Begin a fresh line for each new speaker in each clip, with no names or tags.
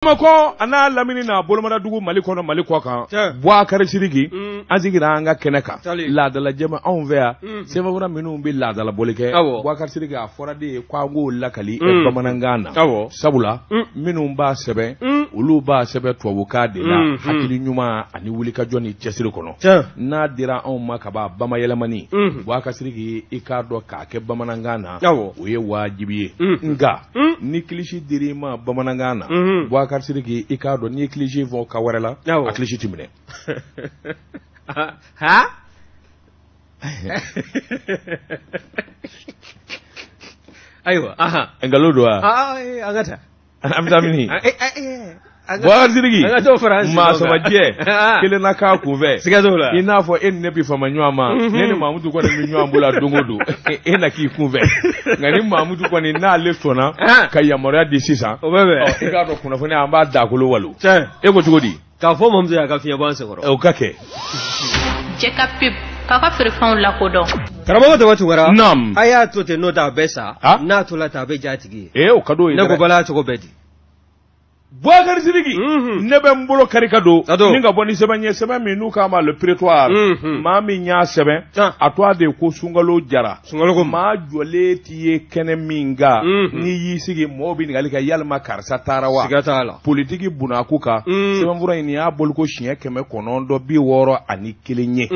Bamakɔ a n'a lamini n'a bolomadadugu Mali kɔnɔ Mali kɔ kan Bubakari Sidiki an sigira an ka kɛnɛ kan laadala jɛma anw fɛ yan sɛbɛnfura minnu bɛ laadalabɔli kɛ Bubakari Sidiki a fɔra de ye ko an k'o lakali bamanankan na sabula minnu b'a sɛbɛn olu b'a sɛbɛn tubabukan de la hakili ɲuman ani wulikajɔ ni cɛsiri kɔnɔ n'a dira anw ma ka ban bamayɛlɛmani Bubakari Sidiki i k'a dɔn k'a kɛ bamanankan na o ye wajibi ye nka ni kilisi dir'i ma bamanankan na Bubakari Sidiki i k'a dɔn n'i ye kilisi fɔ kan wɛrɛ la a kilisi tɛ minɛ
ayiwa
nkalon don wa
an ka taa
an bɛ taa mini Bubakari Sidiki maa samajɛ kelen na k'a kunfɛ
siga t'o la
i n'a fɔ e ni ne bɛ fama ɲɔgɔn ma ne ni Mamutu kɔni bɛ ɲɔgɔn bolo don o don e na k'i kunfɛ nka ni Mamutu kɔni n'ale sɔnna ka yamaruya di sisan
o bɛ bɛn
i k'a dɔn kunnafoni an b'a dakolo walo e ko cogo di
k'a fɔ Mamutu ye a ka fiɲɛ bɔ an senkɔrɔ
o ka kɛ
Jɛ ka pub k'a ka feerefɛnw lakodɔn
karamɔgɔ Daba Tunkara
naamu
a y'a to ten n'o tɛ a bɛ sa n'a tola ten a bɛ ja tigi
ye ee o ka d'o ye
ne ko bala cogo bɛɛ di
Bubakari Sidiki ne bɛ n bolo kari ka don ni ka bɔ ni sɛbɛn ye sɛbɛn min n'u k'a ma le prétoire maa min y'a sɛbɛn a tɔgɔ de ye ko Sunkalo Jara
Sunkalo
maa jɔlen t'i ye kɛnɛ min kan n'i y'i sigi mɔgɔw bɛ ɲininkali kɛ yalima karisa taara wa
siga t'a la
politiki bunakun kan sɛbɛnfura in nin y'a bɔliko siɲɛ 961 ye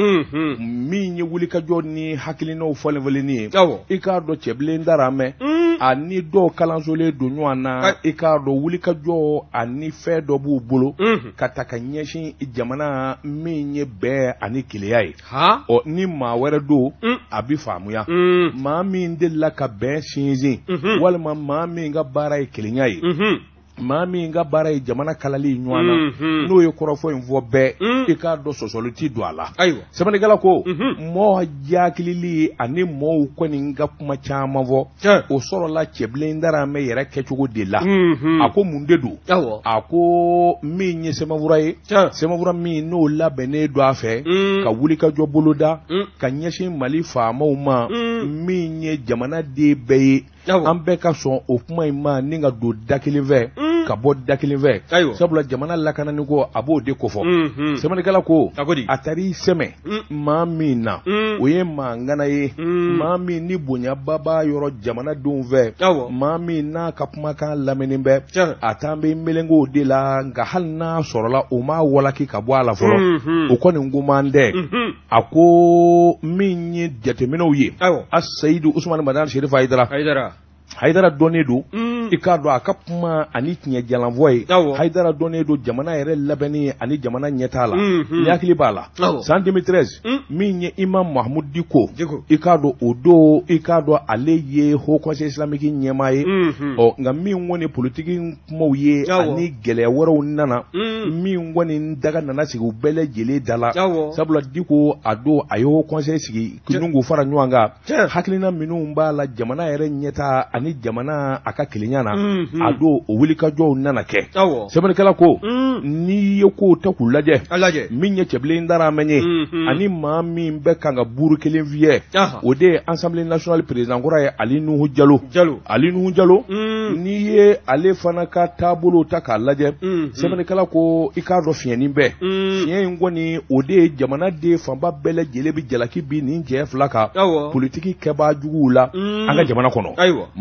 min ye wulikajɔ ni hakilinaw falenfalenni ye i k'a dɔn Cɛbilen Daramɛ ani dɔw kalansolen don ɲɔgɔn na i k'a dɔn wulikajɔ ani fɛn dɔ b'u bolo ka ta ka ɲɛsin jamana min ye bɛn ani kelenya ye ɔ ni maa wɛrɛ don a bɛ faamuya maa min delila ka bɛn sinsin walima maa min ka baara ye kelenya ye maa min ka baara ye jamana kalali ɲɔgɔn na n'o ye kɔrɔfɔ in fɔ bɛɛ i k'a dɔn sɔsɔli ti don a la sɛbɛnnikɛla ko mɔɔ jakilili ani mɔɔw kɔni ka kuma caman fɔ o sɔrɔla Cɛbilen Daramɛ yɛrɛ kɛcogo de la a ko mun de don a ko min ye sɛbɛnfura ye sɛbɛnfura min n'o labɛnnen don a fɛ ka wulikajɔ boloda ka ɲɛsin Mali faamaw ma min ye jamanaden bɛɛ ye an bɛɛ ka sɔn o kuma in ma ni ka don da kelen fɛ ka bɔ da kelen fɛ sabula jamana lakanani ko a b'o de kofɔ sɛbɛnnikɛla ko a taar'i sɛmɛ maa min na o ye maa ŋana ye maa min ni bonyaba b'a yɔrɔ jamanadenw fɛ maa min n'a ka kumakan lamɛnnen bɛ a t'an bɛ melengew de la nka hali n'a sɔrɔla o m'a walaki ka bɔ a la fɔlɔ o kɔni ko man tɛ a ko min ye jateminɛw ye Aseyidu Usumani Madani Serifu Hayidara Hayidara dɔnnen don i k'a dɔn a ka kuma ani tiɲɛ jalanfɔ ye Hayidara dɔnnen don jamana yɛrɛ labɛnni ani jamana ɲɛtaa la ni hakili b'a la san 2013 min ye Imam Mahamudu Diko i k'a dɔn o don i k'a dɔn ale ye Haut Conseil islamique ɲɛmaa ye ɔ nka min kɔni politiki kumaw ye ani gɛlɛya wɛrɛw nana min kɔni daga nana sigi u bɛɛ lajɛlen da la sabula Diko a don a ye Haut Conseil sigi k'u fara ɲɔgɔn kan hakilina minnu b'a la jamana yɛrɛ ɲɛtaa ani jamana a ka kelenya na a don o wulikajɔw nana kɛ sɛbɛnnikɛla ko n'i ye kow ta k'u lajɛ min ye Cɛbilen Daramɛ ye ani maa min bɛ kan ka buru kelen fiyɛ o de ye Assemblée nationale président kura ye Ali Nuhu Jalo Ali Nuhu Jalo n'i ye ale fana ka taabolo ta k'a lajɛ sɛbɛnnikɛla ko i k'a dɔn fiɲɛnin bɛɛ fiɲɛ in kɔni o de ye jamanaden fanba bɛɛ lajɛlen bɛ jalaki bin nin cɛ fila kan politiki kɛbaa juguw la an ka jamana kɔnɔ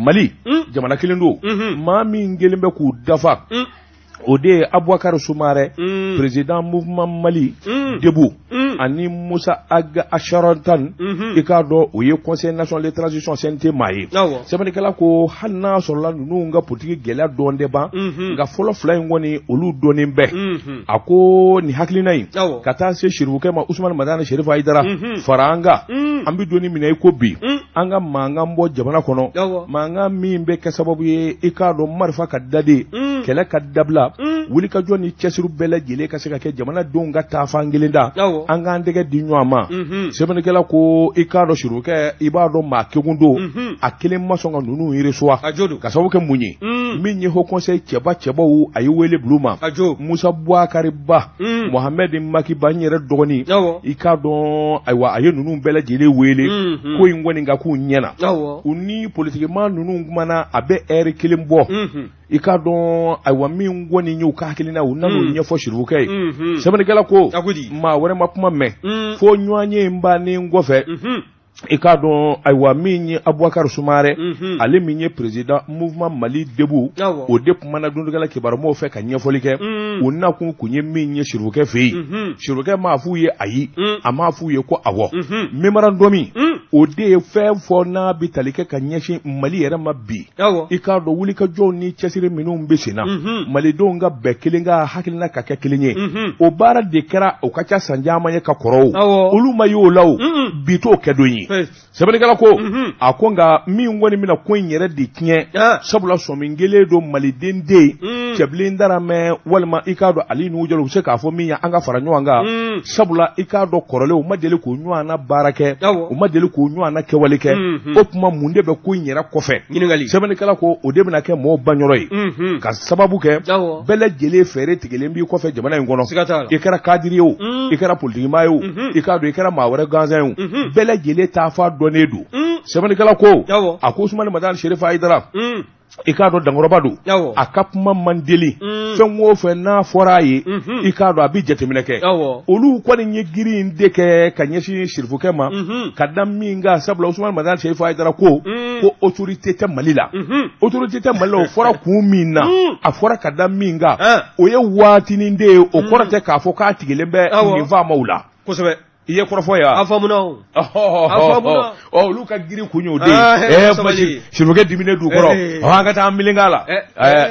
Mali jamana kelen don maa min kelen bɛ k'u dafa o de ye Abubakar Sumarɛ président mouvement Mali debout ani Musa Ag Acharatoumane i k'a dɔn o ye conseil national de transition CNT maa ye sɛbɛnnikɛla ko hali n'a sɔrɔla ninnu ka politiki gɛlɛya dɔn tɛ ban nka fɔlɔ fila in kɔni olu dɔnnen bɛɛ a ko nin hakilina in ka taa se sirifukɛ ma Usumani Madani Serifu Hayidara fara an kan an bɛ don min na i ko bi an ka mankan bɔ jamana kɔnɔ mankan min bɛ kɛ sababu ye i k'a dɔn marifa ka daden kɛlɛ ka dabila wulikajɔ ni cɛsiri bɛɛ lajɛlen ka se ka kɛ jamanadenw ka taa fan kelen da an k'an tɛgɛ di ɲɔgɔn ma sɛbɛnnikɛla ko i k'a dɔn sirifukɛ i b'a dɔn maa kekun don a kelen ma sɔn ka ninnu recevoir ka sababu kɛ mun ye min ye haut conseil cɛba cɛbaw a ye wele bila u ma Musa Bubakari Ba Mohamɛdi Maki Ba n yɛrɛ dɔgɔnin i k'a dɔn ayiwa a ye ninnu bɛɛ lajɛlen wele ko in kɔni ka k'u ɲɛna u ni politikimaa ninnu kumana a bɛ ɛri kelen bɔ. I k'a dɔn ayiwa min kɔni y'u ka hakilina u nan'o ɲɛfɔ Sirifukɛ ye. Sɛbɛnnikɛla ko maa wɛrɛ ma kuma mɛn fo ɲɔgɔnye in bannen kɔfɛ. I k'a dɔn ayiwa min ye Abubakar Sumare, ale min ye président mouvement Mali debout, o de kumana dondokɛla kibarumaw fɛ ka ɲɛfɔli kɛ. U nakun kun ye min ye Sirifukɛ fɛ yen, Sirifukɛ m'a f'u ye ayi, a m'a f'u ye ko awɔ. Memorandum o de ye fɛn fɔ n'a bɛ tali kɛ ka ɲɛsin Mali yɛrɛ ma bi. I k'a dɔn wulikajɔw ni cɛsiri minnu bɛ sen na, malidenw ka bɛn kelen ka hakilina ka kɛ kelen ye, o baara de kɛra o ka ca san caman ye ka kɔrɔ, o olu ma ye o la, o bi t'o kɛ don ye. Sɛbɛnnikɛla ko a ko nka min kɔni bɛna ko in yɛrɛ de tiɲɛ, sabula sɔmi kelen don maliden den Cɛbilen Daramɛ walima i k'a dɔn Ali Nuhu Jalo u bɛ se k'a fɔ min ye an ka fara ɲɔgɔn kan, sabula i k'a dɔn kɔrɔlen u ma deli k'o ɲɔgɔn na baara kɛ, u ma deli k'o ɲɔgɔn na kɛwale kɛ. O tuma mun de bɛ ko in yɛrɛ kɔfɛ? Sɛbɛnnikɛla ko o de bɛna kɛ mɔgɔw banyɔrɔ ye, ka sababu kɛ bɛɛ lajɛlen fɛɛrɛ tigɛlen b'i kɔfɛ jamana in kɔnɔ. I kɛra kadiri ye o, i kɛra politikimaa ye o, i k'a dɔn i kɛra maa wɛrɛ gansan ye o, bɛɛ lajɛlen taafa dɔnnen don. Sɛbɛnnikɛla ko a ko Usumani Madani Serifu Hayidara, i k'a dɔn dankɔrɔba don, a ka kuma man deli, fɛn o fɛn n'a fɔra a ye, i k'a dɔn a bɛ jateminɛ kɛ. Olu kɔni ye girin in de kɛ ka ɲɛsin Sirifukɛ ma ka da min kan, sabula Usumani Madani Serifu Hayidara ko ko autorité tɛ Mali la, autorité tɛ Mali la. O fɔra kun min na, a fɔra ka da min kan, o ye waatinin de ye, o kɔrɔ tɛ k'a fɔ k'a tigilen bɛ nin faamaw la.
Kosɛbɛ.
I ye kɔrɔfɔ ye wa?
A faamuna o. A faamuna.
Ɔ, olu ka girin kun y'o de ye. Basi Sirifukɛ diminen d'u kɔrɔ, ɔ an ka taa an meleke a la.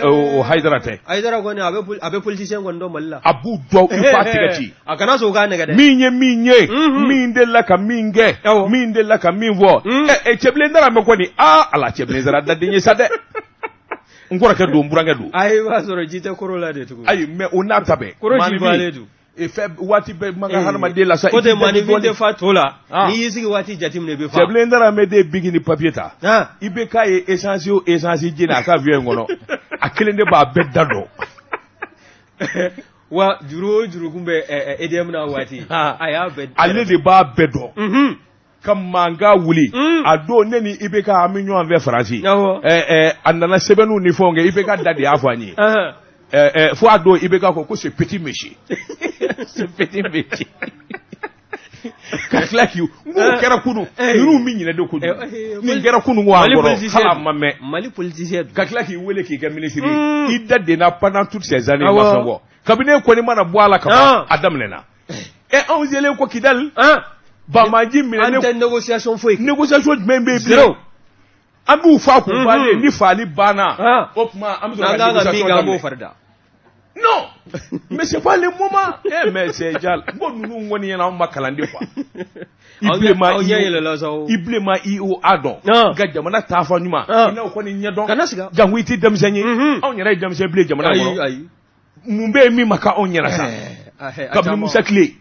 O Hayidara tɛ.
Hayidara kɔni a bɛ politicien kɔni dɔn Mali la.
A b'u dɔn i f'a tigɛ ci.
A kana sɔn u k'a nɛgɛ dɛ.
Min ye min ye, min delila ka min kɛ, min delila ka min fɔ. Cɛbilen Daramɛ kɔni, aa ala Cɛbilen Dara daden ye sa dɛ. N kɔrɔkɛ don, n burankɛ don.
Ayi, i b'a sɔrɔ ji tɛ koro la de tugun.
Ayi, mais o n'a ta bɛɛ.
Koro ji balen don.
Fɛn waati bɛɛ man kan hadamaden la sa.
Ko tɛ maaninfin tɛ fa to la. N'i y'i sigi waati jateminɛ i bɛ fa.
Cɛbilen Daramɛ de ye biki ni papier ta. I bɛ k'a ye essence o essence jeni a ka avion in kɔnɔ, a kelen de b'a bɛɛ da dɔn.
Wa juru o juru kun bɛ EDM na waati, a y'a bɛɛ.
Ale de b'a bɛɛ dɔn. Ka mankan wuli a don, ne ni IBK an bɛ ɲɔgɔn fɛ Faransi. A nana sɛbɛnniw ni fɛnw kɛ, IBK da de y'a fɔ an ye. Fo a don IBK ko ce petit monsieur, ce petit monsieur, ka tila k'i n k'o kɛra kunun, ninnu min ɲinɛ de kojugu, nin kɛra kunun ko an kɔrɔ hali a ma mɛn.
Mali politicien.
Ka tila k'i wele k'i kɛ ministre ye, i da denna pendant toutes ces années i ma fɛn fɔ, kabini e kɔni mana bɔ a la ka ban, a daminɛna. Anw selen ko Kidali, banbaanci minɛ.
An tɛ négociation foyi.
Négociation jumɛn bɛ yen bilen? An b'u fa k'u bannen, ni faali banna, o tuma an bɛ sɔrɔ ka négociation daminɛ. Non, mais c'est pas le moment. Eh, mais c'est déjà n ko ninnu kɔni ɲɛna anw ma kalanden quoi. I bilenma i bilenma i o a dɔn nka jamana taafa ɲuman i n'aw kɔni ɲɛ dɔn.
Kana siga.
Jango i tɛ denmisɛn ye, anw yɛrɛ ye denmisɛn bilen jamana kɔnɔ. Mun bɛ yen min ma k'anw ɲɛna sa kabini Musa tile?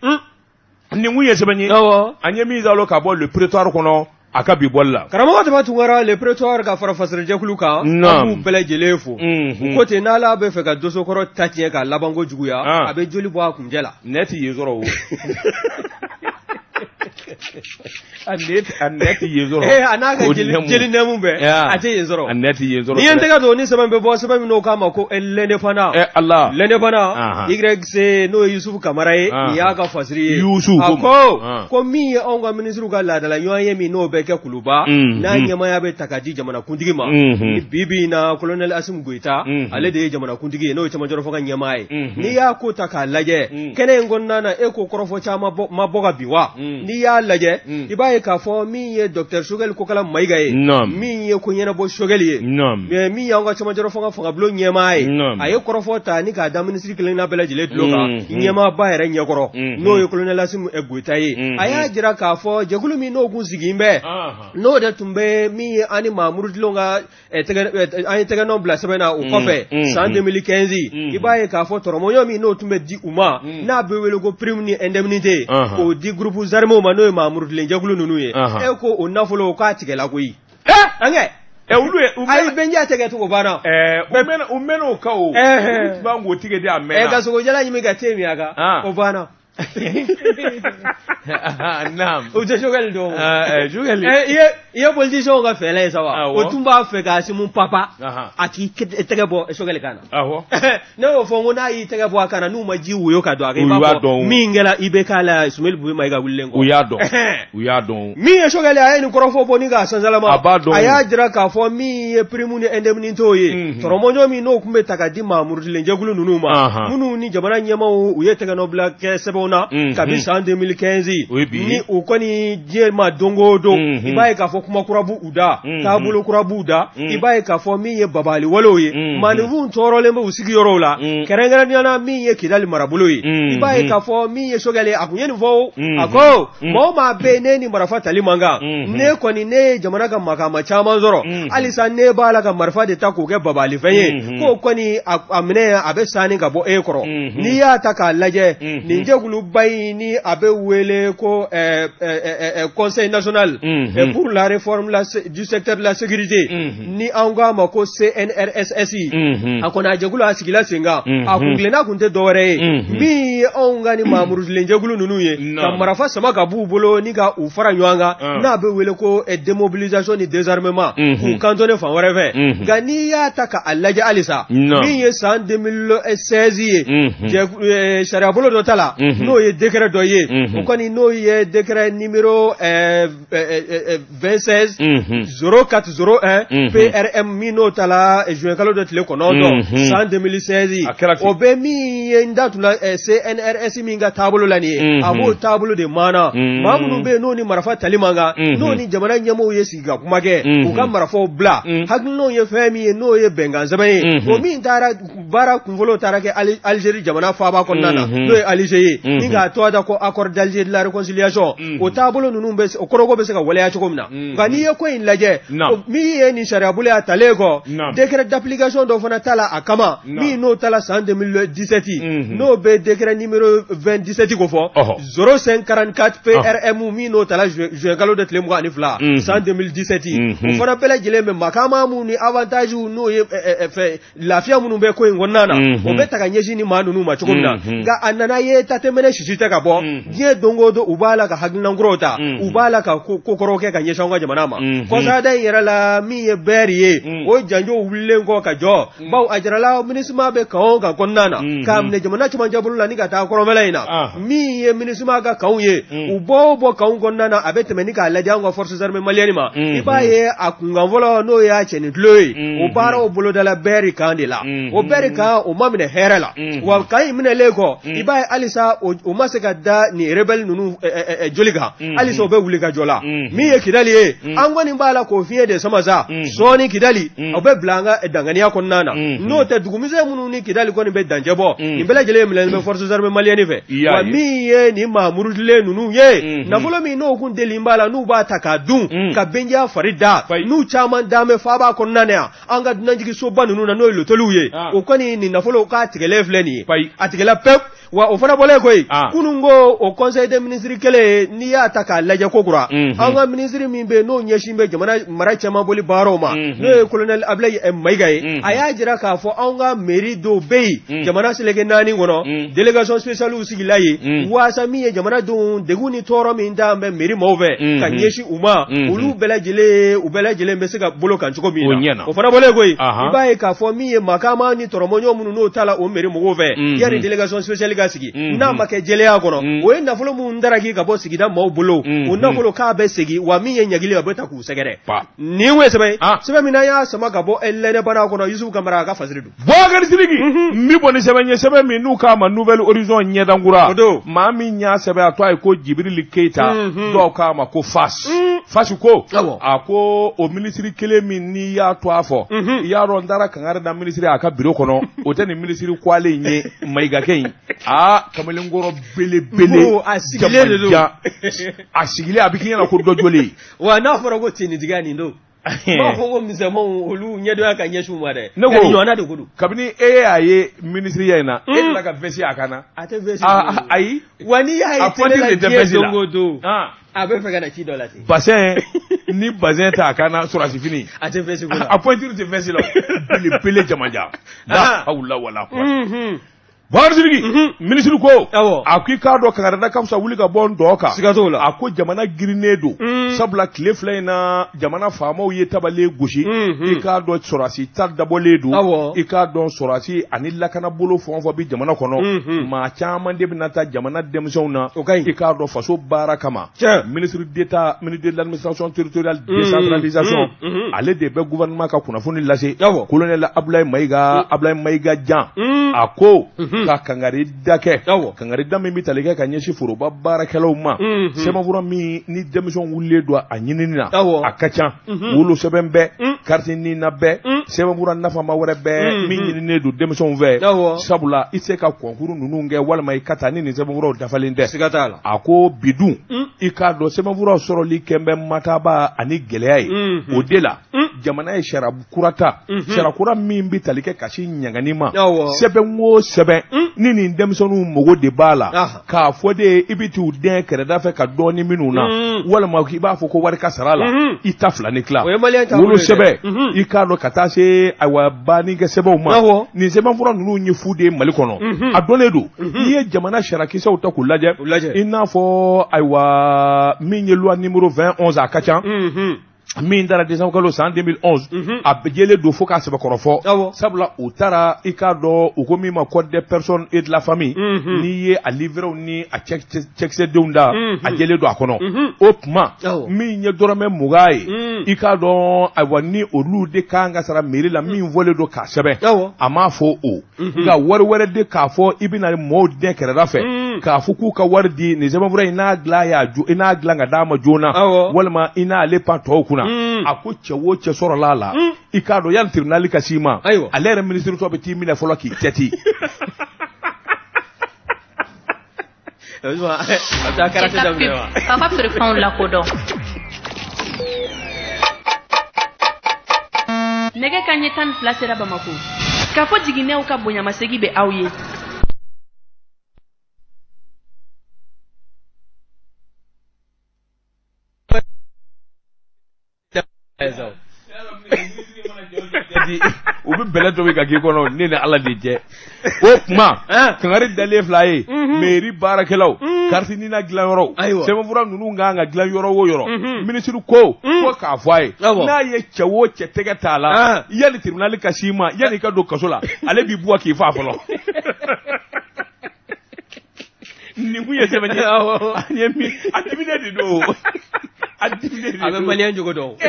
Nin kun ye sɛbɛn ye an ye min zalo ka bɔ Le Prétoire kɔnɔ a ka bi bɔli la.
Karamɔgɔ Daba Tunkara, Le Prétoire ka fara fasɛrɛjɛkulu kan, an b'u bɛɛ lajɛlen fo. U ko ten, n'Ala bɛ fɛ ka dosokɔrɔ ta tiɲɛ k'a labanko juguya, a bɛ joli bɔ a kunjɛ la.
Nɛ ti yen sɔrɔ o, a nɛ ti yen sɔrɔ.
A n'a ka jeli nɛmu bɛɛ, a tɛ yen sɔrɔ.
A nɛ ti yen sɔrɔ.
N'i ye n tɛgɛ don ni sɛbɛn bɛ bɔ, sɛbɛn min n'o k'a ma ko L'Indépendant.
Ala.
L'Indépendant YC, n'o ye Yusufu Kamara ye, nin y'a ka fasiri ye.
Yusufu.
A ko min ye anw ka minisiriw ka laadala ɲɔgɔn ye min n'o bɛ kɛ Kuluba, n'a ɲɛmaaya bɛ ta ka di jamanakuntigi ma. Ni bi bi in na, colonel Assimi Goïta, ale de ye jamanakuntigi ye, n'o ye cɛmancɛrɔ fanga ɲɛmaa ye. N'i y'a ko ta k'a lajɛ kɛnɛ in kɔnɔna na, e ko kɔrɔfɔ caman ma bɔ ka bin wa? N'i y'a lajɛ, i b'a ye k'a fɔ min ye docteur Choguel Kokala Maïga ye, min ye ko ɲɛnabɔ Choguel ye, min y'anw ka cɛmancɛrɔ fanga fangabulon ɲɛmaa ye, a ye kɔrɔfɔ ta ni k'a da minisiri kelenna bɛɛ lajɛlen tulo kan ɲɛmaaba yɛrɛ ɲɛkɔrɔ, n'o ye colonel Assimi Goïta ye. A y'a jira k'a fɔ jɛkulu min n'o kun sigilen bɛ, n'o de tun bɛ min ye an ni maa murutilenw ka an ye tɛgɛnɔ bila sɛbɛn na o kɔfɛ san 2015, i b'a ye k'a fɔ tɔrɔmɔɲɔ min n'o tun bɛ di u ma, n'a bɛ wele ko prime ni indemnité, k'o di groupes armés ma, n'o ye maa murutilen jɛkulu ninnu ye, e ko o nafolo k'a tigɛla koyi. An kɛ
olu ye.
Ayi, bɛnja tɛgɛ cogo banna.
U mɛnna o kan o, olu tun b'an k'o tigɛ de a mɛnna.
Ka sogojala ɲimi ka te min a kan, o banna.
Naam.
O tɛ Choguel dɔn.
Choguel.
I ye politicien ka fɛɛrɛ ye sa wa? O tun b'a fɛ ka Asimu papa. A k'i tɛgɛ bɔ Choguel kan na.
Awɔ.
Ne y'o fɔ n ko n'a y'i tɛgɛ bɔ a kan na n'u ma ji woyo ka don a kan i b'a fɔ min kɛra IBK la Soumaïla Bouye Maïga wulilen kɔ.
U y'a dɔn. U y'a dɔn.
Min ye Choguel a ye nin kɔrɔfɔ bɔ ni k'a sansalama.
A b'a dɔn.
A y'a jira k'a fɔ min ye prime ni indemnité ye. Tɔrɔmɔɲɔ min n'o tun bɛ ta ka di maa murutilen jɛkulu ninnu ma. Minnu ni jamana ɲɛmaaw u ye tɛgɛnɔbila kɛ sɛbɛnw na. Kabi san 2015 ni u kɔni diɲɛ ma don o don i b'a ye k'a fɔ kuma kura b'u da taabolo kura b'u da i b'a ye k'a fɔ min ye babali walew ye maaninfinw tɔɔrɔlen bɛ u sigiyɔrɔw la kɛrɛnkɛrɛnnenya la min ye Kidali marabolo ye i b'a ye k'a fɔ min ye Choguel a kun ye nin fɔ a ko maa o maa bɛ yen ne ni marifa tali man kan ne kɔni ne ye jamana ka makama caman sɔrɔ halisa ne b'a la ka marifa de ta k'o kɛ babalifɛn ye k'o kɔni a minɛ a bɛ sanni ka bɔ e kɔrɔ n'i y'a ta k'a lajɛ nin jɛkuluba in ni a bɛ wele ko Conseil national pour la réforme du secteur de la sécurité ni an k'a ma ko CNRSS a kɔni a jɛkulu a sigila sen kan a kuntilenna kun tɛ dɔwɛrɛ ye min ye anw ka ni maamurudilen jɛkulu ninnu ye ka marifa sama ka b'u bolo ni ka u fara ɲɔgɔn kan n'a bɛ wele ko démobilisation ni désarmement k'u cantonner fan wɛrɛ fɛ nka n'i y'a ta k'a lajɛ halisa min ye san 2016 ye sariyabolo dɔ ta la n'o ye décret dɔ ye o kɔni n'o ye décret numéro 26 0401 PRM min n'o ta la juin kalo dɔ tile 9 san 2016 o bɛ min ye n da tun la CNRS min ka taabolo la nin ye a b'o taabolo de maana maa minnu bɛ yen n'o ni marifa tali man kan n'o ni jamana ɲɛmɔgɔw ye sigi ka kuma kɛ u ka marifaw bila hakilinaw ye fɛn min ye n'o ye bɛnkan sɛbɛn ye o min taara baara kunfɔlɔ taara kɛ Algérie jamana faaba kɔnɔna na n'o ye Alger ye ni k'a tɔgɔ da ko accord d'Alger de la réconciliation o taabolo ninnu bɛ o kɔrɔko bɛ se ka waleya cogo min na nka n'i ye ko in lajɛ min ye nin sariyabolo y'a talen kɔ décret d'application dɔ fana ta la a kama min n'o ta la san 2017 n'o bɛ décret numéro 2017 ko fɔ 0544 PRM min n'o ta la juin kalo de tile 22 san 2017 o fana bɛɛ lajɛlen bɛ makama minnu ni avantage n'o ye fɛ lafiya minnu bɛ ko in kɔnɔna na o bɛ ta ka ɲɛsin ni maa ninnu ma cogo min na nka a nana ye tatɛmɛnɛ sisi tɛ ka bɔ diɲɛ don o don u b'a la ka hakilina kuraw ta u b'a la ka ko kɔrɔw kɛ ka ɲɛsin anw ka jamana ma kɔsada in yɛrɛ la min ye bɛɛri ye o janjow wulilen kɔ ka jɔ bawo a jirala MINUSMA bɛ kan o kan kɔnɔna na k'a minɛ jamana cɛmancɛ bolo la ni ka taa kɔrɔnfɛla in na min ye MINUSMA ka kanw ye u bɔ o bɔ kanw kɔnɔna na a bɛ tɛmɛ ni k'a lajɛ anw ka forces armées maliennes ma i b'a ye a kunkan fɔlɔ n'o y'a cɛnin tulo ye o baaraw bolodala bɛɛri kan de la o bɛɛri kan o ma minɛ hɛrɛ la wa kan in minɛlen kɔ i b'a ye halisa o ma se ka da nin rebelle ninnu joli kan halisa o bɛ wuli ka jɔ la min ye Kidali ye an kɔni b'a la k'o fiɲɛ de sama sa sɔɔni Kidali o bɛ bila an ka danganiya kɔnɔna na n'o tɛ dugumisɛn minnu ni Kidali kɔni bɛ dancɛ bɔ nin bɛɛ lajɛlen minɛlen bɛ forces armées maliennes fɛ wa min ye nin maa murutilen ninnu ye nafolo min n'o kun deli b'a la n'u b'a ta k'a dun ka benjiya fari da n'u caman dan bɛ faaba kɔnɔna na yan an ka dunanjiginsoba ninnu na n'o ye loteliw ye o kɔni nin nafolo k'a tigɛlen filɛ nin ye a tigɛla pewu wa o fana bɔlen koyi kunun ko o conseil des ministres kelen n'i y'a ta k'a lajɛ ko kura an ka ministre min bɛ yen n'o ɲɛsin bɛ jamana mara cɛmanboli baaraw ma n'o ye colonel Ablaye Mayiga ye a y'a jira k'a fɔ anw ka mairie dɔw bɛ yen jamana seleke 4 kɔnɔ délégation spéciale sigila yen waasa min ye jamanadenw degun ni tɔɔrɔ min t'an bɛ mairie maaw fɛ ka ɲɛsin u ma olu bɛɛ lajɛlen bɛ se ka bolo kan cogo min na o fana bɔlen koyi i b'a ye k'a fɔ min ye makama ni tɔrɔmɔɲɔ minnu n'o ta la o mairie mɔgɔw fɛ yanni délégation spéciale ka sigi n'a ma kɛ jɛlenya kɔnɔ o ye nafolo minnu daraki ka bɔ sigida maaw bolo o nafolo k'a bɛ segin wa min ye ɲagili a bɛ ta k'u sɛgɛrɛ nin ye sɛbɛn ye sɛbɛn min n'an y'a sama ka bɔ l'Indépendant kɔnɔ Yusufu Kamara a ka fasiri don
Boubacar Sidiki n bɛ bɔ ni sɛbɛn ye sɛbɛn min n'u k'a ma Nouvel Horizon ɲɛdankura maa min y'a sɛbɛn a tɔgɔ ye ko Jibirili Keyita dɔw k'a ma ko Fas Fas ko a ko o minisiri kelen min n'i y'a to a fɔ i y'a dɔn n taara kangari da minisiri a ka biro kɔnɔ o tɛ nin minisiri kwalen in ye Mayigakɛ in aa kamalenkɔrɔ belebele
a sigilen de don
a sigilen a bɛ k'i ɲɛna ko dɔ jɔlen
wa n'a fɔra ko tenitigiya nin don n b'a fɔ ko misɛnmanw olu ɲɛdɔnya ka ɲɛsin u ma dɛ
ne ko
ɲɔgɔnna de ko don
kabini e y'a ye minisiriya in na e tila ka veste a kan na
a tɛ veste
ayi
wa n'i y'a ye télé la diɲɛ don o don a bɛ fɛ ka na ci dɔ lase
bassin ni bassin t'a kan na sɔrɔsi fini
a tɛ veste ko la
a pointure tɛ veste la belebele jamajan la hawla wala quwwata. Bakari Sidiki, minisiri ko a ko i k'a dɔn kangarida ka fisa wuli ka bɔ n dɔ kan.
Siga t'o la.
A ko jamana girinnen don. Sabula tile fila in na jamana faamaw ye tabale gosi. I k'a dɔn sɔrɔdasi ta dabɔlen don. I k'a dɔn sɔrɔdasi ani lakanabolo fɛn o fɛn bɛ jamana kɔnɔ. Maa caman de bɛna taa jamana denmisɛnw na.
O ka ɲi.
I k'a dɔn faso baara kama. Ministre d'État, ministre de l'administration territoriale décentralisation, ale de bɛ gouvernement ka kunnafoni lase. Colonel Abdoulaye Maïga, Abdoulaye Maïga Jan, a ko ka kangari da kɛ, kangari da min bɛ tali kɛ ka ɲɛsin foroba baarakɛlaw ma. Sɛbɛnfura min ni denmisɛnw wulilen don a ɲinini na, a ka ca. Wolosɛbɛn bɛɛ, carte NINA bɛɛ, sɛbɛnfura nafama wɛrɛ bɛɛ min ɲininen don denmisɛnw fɛ. Sabula i tɛ se ka concours ninnu kɛ walima i ka taa ni nin sɛbɛnfuraw dafalen tɛ.
Siga t'a la.
A ko bi dun, i k'a dɔn sɛbɛnfuraw sɔrɔli kɛn bɛ mataba ani gɛlɛya ye. O de la jamana ye sariya kura ta, sariya kura min bɛ tali kɛ ka sin ɲangani ma. Sɛbɛn o sɛbɛn ni nin denmisɛnninw mago de b'a la, k'a fɔ de i bɛ t'u dɛn kɛrɛda fɛ ka dɔɔni minnu na, walima i b'a fɔ ko wari ka sara la, i ta fila ni tila. Wolosɛbɛn, i k'a dɔn ka taa se ayiwa bannikɛ sɛbɛnw ma. Nin sɛbɛnfura ninnu ye fu de ye Mali kɔnɔ. A dɔnnen don. N'i ye jamana sariyakisɛw ta k'u lajɛ, i n'a fɔ ayiwa min ye loi numéro 20-11, a ka ca. Min taara décembre kalo san 2011, a jɛlen don fo k'a sɛbɛkɔrɔ fɔ. Sabula u taara i k'a dɔn u ko min ma code des personnes et de la famille, n'i ye a livrew ni a cɛkisɛdenw da, a jɛlen don a kɔnɔ. O tuma min ye dɔrɔmɛ 20 ye, i k'a dɔn ayiwa ni olu de kan ka sara mairie la min fɔlen don k'a sɛbɛn, a m'a fɔ o. Nka wari wɛrɛ de k'a fɔ i bɛna mɔɔw dɛn kɛrɛda fɛ k'a fɔ k'u ka wari di nin sɛbɛnfura in n'a dilan y'a jo, i n'a dilan ka d'a ma joona, walima i n'ale pan tɔw kunna. A ko cɛ o cɛ sɔrɔla a la, i k'a dɔn yanni tribunal ka s'i ma, ale yɛrɛ minisiri tɔ bɛ t'i minɛ fɔlɔ k'i tɛti.
K'a ka feerefɛnw lakodɔn.
Nɛgɛ ka ɲɛ 12 sera Bamakɔ. K'a fɔ jiginɛw ka bonyamasegin bɛ aw ye.
U bɛ bɛlɛ tobi ka k'i kɔnɔ, ne ni Ala de cɛ. O tuma kangari dalen fila ye, mairie baarakɛlaw, carte NINA dilan yɔrɔw, sɛbɛnfura ninnu kan ka dilan yɔrɔ o yɔrɔ, minisiri ko k'a fɔ a ye, n'a ye cɛ o cɛ tɛgɛ t'a la, yanni tribunal ka s'i ma, yanni i ka don kaso la, ale b'i bɔ k'i fa fɔlɔ. Nin kun ye sɛbɛn ye, an ye min a diminen de don. A diminen de don.
A bɛ maliyɛn jogo dɔn. A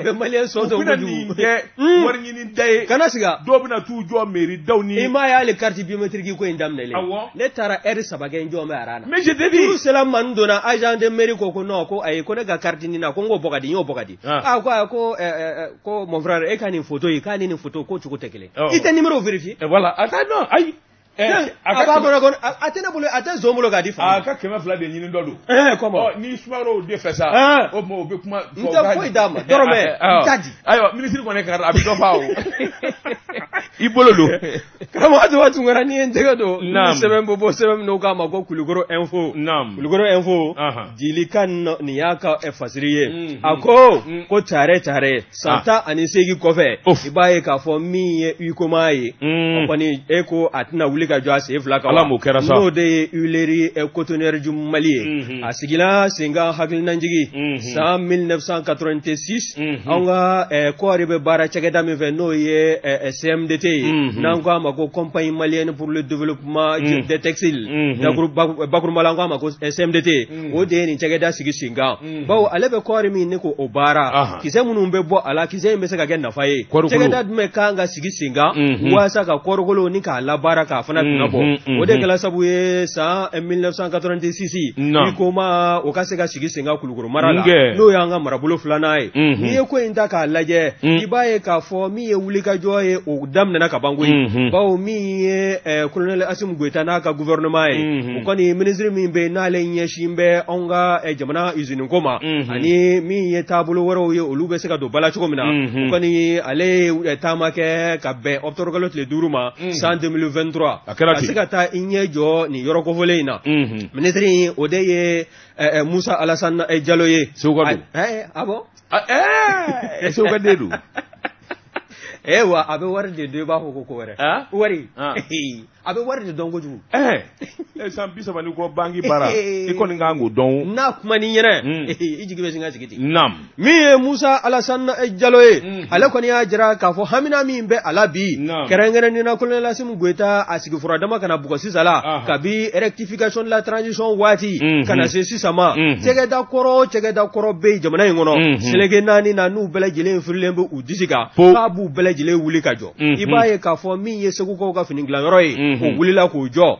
bɛ maliyɛn sɔn sɔn kojugu.
U bɛna nin kɛ wari ɲini da ye.
Kana siga.
Dɔw bɛna t'u jɔ mairie daw ni.
I m'a ye hali carte biométrique ko in daminɛlen. Ne taara heure 3 kɛ n jɔ bɛ aran na.
Mais je te dis.
Tout cela man donna agent de mairie ko non ko ayi ko ne ka carte NINA ko n k'o bɔ ka di, n y'o bɔ ka di. Ah ko ko mon frère e ka nin photo ye k'a ni nin photo ko cogo tɛ kelen. I tɛ numéro vérifier.
Voilà, attends non ayi.
A b'a kɔnɔ a tɛ ne bolo, a tɛ zon bolo k'a di fa.
A ka 200 de ɲini dɔ don.
Comment?
Ni Sumaworo de fɛ sa. O tuma o bɛ kuma.
N tɛ foyi d'a ma dɔrɔmɛ n t'a di.
Ayiwa minisiri kɔni kɛra a bɛ dɔ fa o. I bolo don.
Karamɔgɔ Asuba Tunkara, n'i ye n tɛgɛ don. Ni sɛbɛn bɔ bɔ sɛbɛn min n'o k'a ma ko Kulukoro info. Kulukoro info. Jelikan nin y'a ka fasiri ye. A ko ko tare tare san 18 kɔfɛ. I b'a ye k'a fɔ min ye UCOMA ye. O kɔni e ko a tɛna wuli ka jɔ a sen fila kan.
Ala m'o kɛra sa.
N'o de ye Huilerie Cotonnière du Mali ye. A sigila sen kan hakilinajigi san 1986. An ka kɔɔri bɛ baara cakɛda min fɛ n'o ye CMDT ye. N'an ko a ma ko Compagnie malienne pour le développement des textiles. Bakurunba la an ko a ma ko CMDT. O de ye nin cakɛda sigi sen kan. Bawo ale bɛ kɔɔri min ne ko o baara. Kisɛ minnu bɛ bɔ a la, kisɛ in bɛ se ka kɛ nafa ye. Cakɛda jumɛn kan ka sigi sen kan walasa ka kɔɔrikolo ni k'a labaara k'a fana tɛna bɔ. O de kɛla sababu ye san 1986 UCOMA o ka se ka sigi sen kan Kulukoro mara la, n'o y'an ka marabolo filanan ye. N'i ye ko in ta k'a lajɛ, i b'a ye k'a fɔ min ye wulikajɔ ye o daminɛna ka ban koyi. Bawo min ye colonel Assimi Goïta n'a ka gouvernement ye, o kɔni ministre min bɛ yen n'ale ɲɛsin bɛ anw ka jamana usine ko ma, ani min ye taabolo wɛrɛw ye olu bɛ se ka don ba la cogo min na, o kɔni ale ye taama kɛ ka bɛn octobre kalo tile 5 ma san 2023. Ka se ka taa i ɲɛ jɔ nin yɔrɔ kofɔlen in na. Ministre in o de ye Musa Alassane Jalo ye.
Segu ka don.
Ah bon?
Segu ka den don.
Wa a bɛ wari de don, i b'a fɔ ko wɛrɛ. Wari. A bɛ wari de dɔn kojugu.
San 30 ni kɔ banki baara i kɔni kan k'o dɔn.
N'a kuma n'i ɲɛnɛ i jigi bɛ sin ka sigi ten.
Naam.
Min ye Musa Alasani Jalo ye, ale kɔni y'a jira k'a fɔ hamina min bɛ a la bi, kɛrɛnkɛrɛnnen na colonel Asimi Goyita a sigi furadama ka na bugɔ sisan la, kabi rectification de la transition waati ka na se sisan ma, cɛkɛda kɔrɔ o cɛkɛda kɔrɔ bɛ yen jamana in kɔnɔ, seleke 4 na n'u bɛɛ lajɛlen firilen bɛ u disi kan, k'a b'u bɛɛ lajɛlen wuli ka jɔ. I b'a ye k'a fɔ min ye Segukaw ka fini dilanyɔrɔ ye, o wulila k'o jɔ.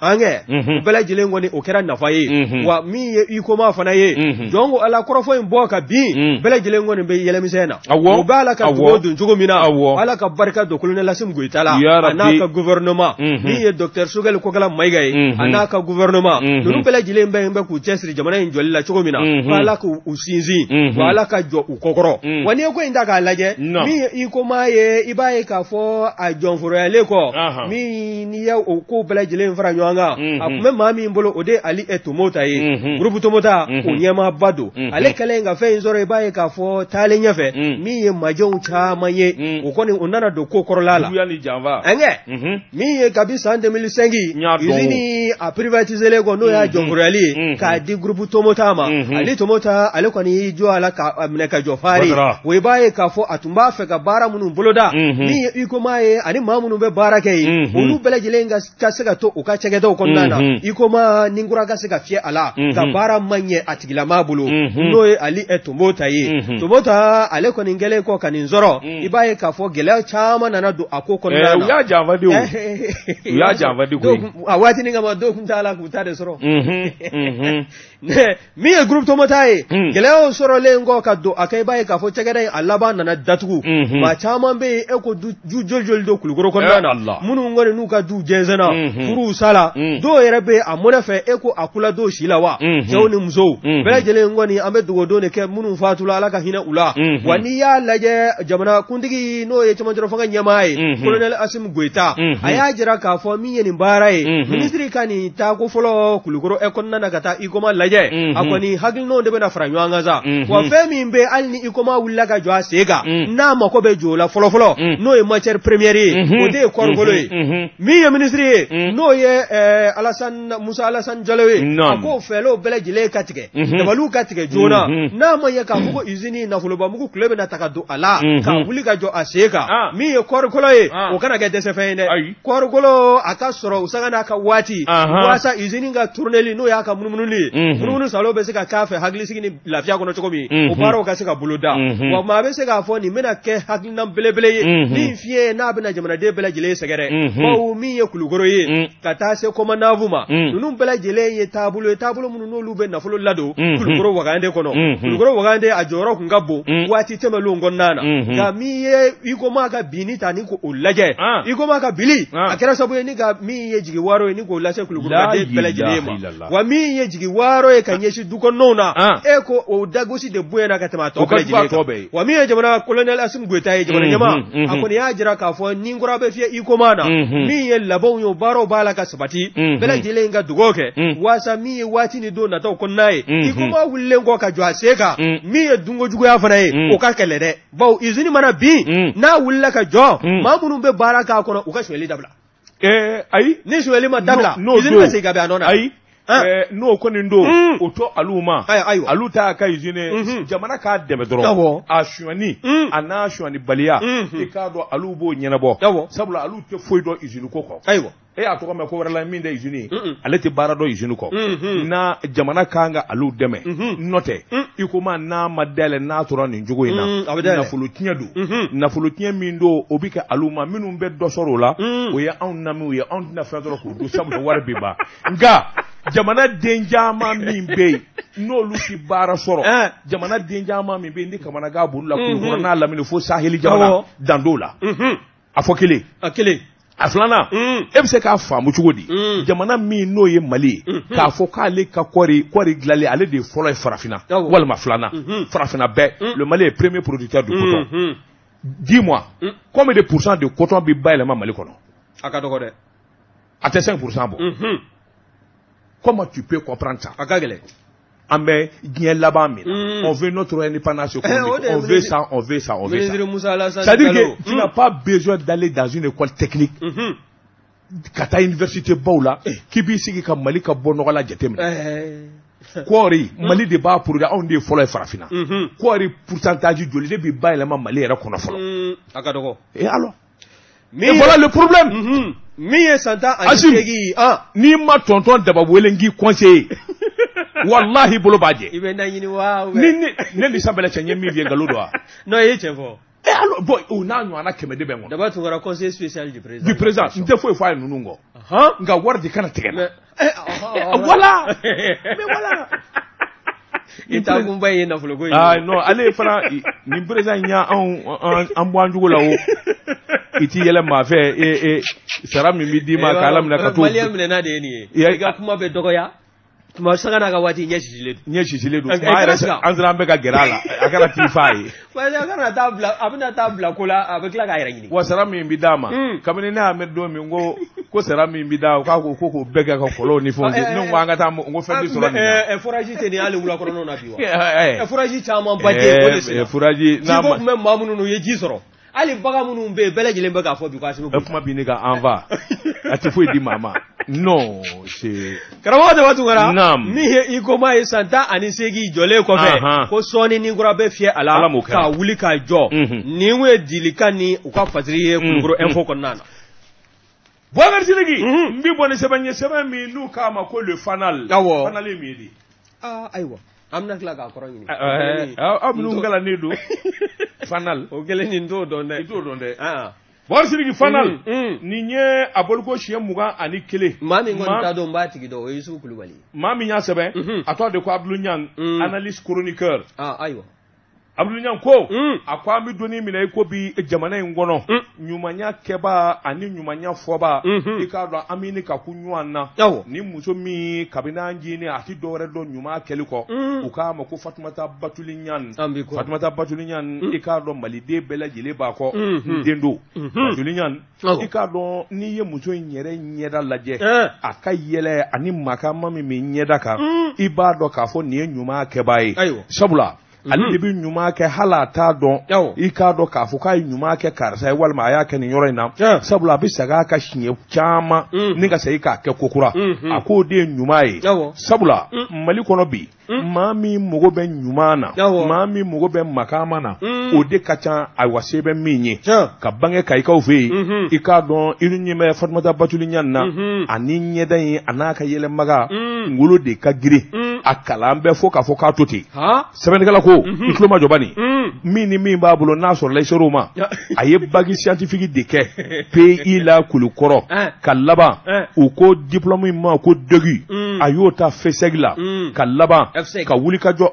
An kɛ bɛɛ lajɛlen kɔni o kɛra nafa ye. Wa min ye Huicoma fana ye, jɔn ko Ala kɔrɔfɔ in bɔ ka bin, bɛɛ lajɛlen kɔni bɛ yɛlɛmisɛn na. O b'a la ka dugawu don cogo min na, Ala ka barika don colonel Asimi Goyita la, a n'a ka gouvernement, min ye docteur Choguel Kokala Mayiga ye, a n'a ka gouvernement, ninnu bɛɛ lajɛlen bɛ k'u cɛsiri jamana in jɔli la cogo min na, ko Ala k'u sinsin, wa Ala ka jɔ u kɔkɔrɔ. Wa n'i ye ko in ta k'a lajɛ, min ye Huicoma ye, i b'a ye k'a fɔ a jɔnforoyalen kɔ, min n'i ye o ko bɛɛ lajɛlen fara ɲɔgɔn kan, a tun bɛ maa min bolo, o de ye Ali Tomota ye, groupe Tomota o ɲɛmaaba don. Ale kɛlen ka fɛn in sɔrɔ, i b'a ye k'a fɔ taalen ɲɛfɛ, min ye majɛnw caman ye, o kɔni o nana don ko kɔrɔla la. Ɛnkɛ min ye kabi san 2005 usine a privatisé kɔ, n'o y'a jɔnforoyali ye k'a di groupe Tomota ma, Ali Tomota ale kɔni y'i jɔ a la k'a minɛ ka jɔ fari. O i b'a ye k'a fɔ a tun b'a fɛ ka baara minnu boloda, min ye Huicoma ye ani maa minnu bɛ baara kɛ yen, olu bɛɛ lajɛlen ka se ka to u ka cakɛdaw kɔnɔna na, Huicoma ni kura ka se ka fiyɛ a la, ka baara ma ɲɛ a tigilamaa bolo, n'o ye Ali Tomota ye. Tomota ale kɔni kɛlen kɔ ka nin sɔrɔ, i b'a ye k'a fɔ gɛlɛya caman nana don a ko kɔnɔna
na. U y'a janfa de o, u y'a janfa de koyi.
A waatinin kama dɔw tun t'a la k'u ta de sɔrɔ. Min ye groupe Tomota ye, gɛlɛyaw sɔrɔlen kɔ ka don a kan, i b'a ye k'a fɔ cakɛda in a laban nana datugu. Maa caman bɛ yen, e ko du joli joli don Kulukɔrɔ kɔnɔna na, minnu kɔni n'u ka du jɛnsɛnna, furuw sala, dɔw yɛrɛ bɛ a mɔnɛ fɛ, e ko a kula dɔw si la wa, cɛw ni musow bɛɛ lajɛlen kɔni an bɛ dugawu de kɛ minnu fatula, Ala ka hinɛ u la. Wa n'i y'a lajɛ, jamana kuntigi n'o ye cɛmancɛ fanga ɲɛmaa ye, colonel Asimi Goyita, a y'a jira k'a fɔ min ye nin baara ye, minisiri ka nin taako fɔlɔ Kulukɔrɔ kɔnɔna na ka taa Huicoma lajɛ, a kɔni hakilinaw de bɛna fara ɲɔgɔn kan sa. Wa fɛn min bɛ, hali ni Huicoma wulila ka jɔ a sen kan, n'a mako bɛ jɔ o la fɔlɔ-fɔlɔ, n'o ye matière première ye, o de ye kɔɔrikolo ye. Min ye minisiri ye, n'o ye Alassane Musa Alassane Jalo ye, a k'o fɛɛrɛw bɛɛ lajɛlen ka tigɛ, dabaliw ka tigɛ joona, n'a ma ɲɛ k'a fɔ ko usine nafolobamugu tile bɛna ta ka don a la ka wuli ka jɔ a sen kan, min ye kɔɔrikolo ye, o kana kɛ dɛsɛfɛn ye dɛ. Kɔɔrikolo a ka sɔrɔ u sanga n'a ka waati, walasa usine ka tourneli, n'o y'a ka munumunuli ye, munumunu salo bɛ se ka k'a fɛ hakilisigi ni lafiya kɔnɔ cogo min, o baaraw ka se ka boloda. Wa maa bɛ se k'a fɔ nin bɛna kɛ hakilina belebele ye min fiɲɛ n'a bɛna jamanaden bɛɛ lajɛlen sɛgɛrɛ, bawo min ye Kulukɔrɔ ye ka taa se Komanavu ma, ninnu bɛɛ lajɛlen ye taabolo ye, taabolo minnu n'olu bɛ nafolo ladon Kulukɔrɔ wagande kɔnɔ. Kulukɔrɔ wagande a jɔyɔrɔ tun ka bon waati tɛmɛnlenw kɔnɔna na, nka min ye Huicoma ka binni ta ni k'o lajɛ, Huicoma ka bili a kɛra sababu ye ni ka min ye jigi waaro ye ni k'o lase Kulukɔrɔden bɛɛ lajɛlen ma. Wa min ye jigi waaro ye ka ɲɛsin du kɔnɔnaw na, e ko o dagosi de bonyana ka tɛmɛ a tɔ bɛɛ lajɛlen kan. Wa min ye jamana colonel Asimi Goyita ye, jamana ɲɛmaa, a kɔni y'a jira k'a fɔ ni kura bɛ fiyɛ Huicoma na, min ye labanw ye, o baaraw b'a la ka sabati, bɛɛ lajɛlen ka dugawu kɛ walasa min ye waati ni don nataw kɔnɔna ye, Huicoma wulilen kɔ ka jɔ a sen kan, min ye dunko juguya fana ye, o ka kɛlɛ dɛ, bawo usine mana bin, n'a wulila ka jɔ, maa minnu bɛ baara k'a kɔnɔ, u ka sonyali dabila.
Ayi,
ni sonyali ma dabila, usine bɛ segin ka bɛn a nɔ na.
Ayi, n'o kɔni don, o to alu ma, alu t'a ka usine, jamana k'a dɛmɛ dɔrɔn, a sonyani a n'a sonyalibaliya, i k'a dɔn alu b'o ɲɛnabɔ, sabula alu tɛ foyi dɔn usine ko kɔ.
Ayiwa,
e y'a tɔgɔ mɛn ko wɛrɛ la min tɛ usine ye, ale tɛ baara dɔn usine kɔ n'a jamana kan ka alu dɛmɛ. N'o tɛ, Huicoma n'a ma dayɛlɛ, n'a tora nin cogo in na, nafolo tiɲɛ don, nafolo tiɲɛ min don, o bɛ kɛ alu ma. Minnu bɛ dɔ sɔrɔ o la, o ye anw namiw ye, anw tɛna fɛn sɔrɔ k'o dun, sabula wari bɛ ban. Nka jamana den caman min bɛ yen n'olu ti baara sɔrɔ, jamana den caman min bɛ yen ni kamanagan b'olu la, Kulukɔrɔ n'a lamini fo saheli jamana, dan t'o la. A fɔ kelen,
a kelen,
a filanan, e bɛ se k'a faamu cogo di, jamana min n'o ye Mali ye, k'a fɔ k'ale ka kɔɔri dilanlen, ale de ye fɔlɔ ye farafinna walima filanan farafinna bɛɛ? Le Mali est premier producteur de coton. Dis-moi, combien de pourcents de coton bɛ bayɛlɛma Mali kɔnɔ?
A ka dɔgɔ dɛ.
A tɛ 5% bɔ. Comment tu peux comprendre ça?
A ka gɛlɛn.
An bɛ diɲɛ laban min na, on veut notre indépendance économique, on veut ça, on veut ça, on veut ça. C'est-à-dire que tu n'as pas besoin d'aller dans une école technique. Ka taa université baw la, k'i b'i sigi ka Mali ka bɔ nɔgɔ la jateminɛ. Kɔɔri, Mali de b'a produit, anw de ye fɔlɔ ye farafinna. Kɔɔri pourcentage joli de bɛ bayɛlɛma Mali yɛrɛ kɔnɔ fɔlɔ?
A ka dɔgɔ.
Et alors? Et voilà le problème.
Min ye san 18
N'i ma tonton Daba wele n k'i conseiller, wallahi bolo b'a jɛ.
I bɛ na ɲini wa?
Ni ne ni Sanbɛlɛ cɛ, n ye min f'i ye, nkalon don wa?
Non, i ye tiɲɛ fɔ.
Et alors, bon, o n'a ɲɔgɔnna 100 de bɛ n kɔnɔ.
Daba Tunkara, conseiller spécial du président.
Du président, n tɛ foyi fɔ a ye ninnu kɔ. Nka wari de kana tigɛ n na. Voilà. Mais voilà.
I taakunba ye nafolo ko ye.
Ah non, ale fana nin président in y'anw an bɔ an jugu la o. I t'i yɛlɛ maa fɛ, e sara min bɛ d'i ma k'Ala minɛ ka t'o.
Maliyɛn minɛna de ye nin ye. I ka kuma bɛ dɔgɔya. Tuma sanga n'a ka waati, ɲɛ sisilen
don. Ɲɛ sisilen don. Maa yɛrɛ, an sera an bɛ ka gɛrɛ a la, a kana t'i fa ye.
Parce que a kana taa bila, a bɛna taa bila ko la, a bɛ tila k'a yɛrɛ ɲini.
Wa sara min bɛ d'a ma, kabini ne y'a mɛn don min ko sara min bɛ d'a k'a ko k'o bɛɛ kɛ ka kɔlɔnw ni fɛnw ne ko an ka taa, n ko fɛn tɛ sɔrɔ nin
na. Forage tɛ nin hali wula kɔnɔnaw na bi wa? Forage caman ba tɛ yen o de senna.
Forage
n'a ma. Jiko tun bɛ maa minnu na, u ye ji sɔrɔ. Hali bagan minnu bɛ yen, bɛɛ lajɛlen bɛ k'a fɔ bi ko Asimi.
Kuma b'i ne ka an fa, a tɛ foyi di maa ma. Non, c'est.
Karamɔgɔ Daba Tunkara. Naam. Min ye i ko maa ye san 18 jɔlen kɔfɛ. Ko sɔɔni ni kura bɛ fiyɛ a la. Ka wuli k'a jɔ. Nin kun ye dilikan ni u ka fasiri ye Kulukoro Info kɔnɔna na.
Boubacar Sidiki. N bɛ bɔ ni sɛbɛn ye, sɛbɛn min n'u k'a ma ko le Fanal.
Awɔ.
Fanal ye min ye de?
Aa, ayiwa. An bɛna tila k'a kɔrɔ
ɲini. Aw minnu kalannen don. Fanal.
O kɛlen nin t'o dɔn dɛ.
I t'o dɔn dɛ. Boubacar Sidiki, Fanal. Nin ye a boliko siɲɛ 21.
Maa min kɔni t'a dɔn, n b'a tigi dɔn, o ye Yusufu Kulubali.
Maa min y'a sɛbɛn, a tɔgɔ de ko Abdou Niang, analyste chroniqueur.
Ayiwa.
Abdou Niang ko, a ko an bɛ donni minɛ i ko bi jamana in kɔnɔ, ɲumanya kɛbaa ani ɲumanya fɔbaa, i k'a dɔn an bɛ ɲini ka kun ɲɔgɔn na. Ni muso min kabini an jinin a tɛ dɔwɛrɛ dɔn ɲuman kɛli kɔ, u k'a ma ko Fatumata Batuli Niang. Fatumata Batuli Niang, i k'a dɔn maliden bɛɛ lajɛlen b'a kɔ, n den don. Batuli Niang, i k'a dɔn n'i ye muso in yɛrɛ ɲɛda lajɛ, a ka yɛlɛ ani makama min bɛ ɲɛda kan, i b'a dɔn k'a fɔ nin ye ɲuman kɛbaa ye. Sabula ale de bɛ ɲuman kɛ hali a t'a dɔn, i k'a dɔn k'a fɔ k'a ye ɲuman kɛ karisa ye walima a y'a kɛ nin yɔrɔ in na. Sabula a bɛ segin a ka siɲɛ caman ni ka segin k'a kɛ kokura. A k'o de ye ɲuman ye. Sabula Mali kɔnɔ bi, maa min mago bɛ ɲuman na, maa min mago bɛ makama na, o de ka ca. Ayiwa, se bɛ min ye ka bange Kayikaw fɛ yen, i k'a dɔn i ni ɲɛ bɛ Fatumata Batuli Niang na, ani ɲɛda in a n'a ka yɛlɛmaga ngolo de ka girin, a kalan bɛ fo k'a fɔ k'a to ten. Sɛbɛnnikɛla ko, i tulo ma jɔ bani, min ni min b'a bolo n'a sɔrɔla i ser'o ma, a ye bac scientifique de kɛ PI la Kulukɔrɔ, ka laban u ko diplôme in ma ko DEGU, a y'o ta FESEG la, ka laban ka wulikajɔ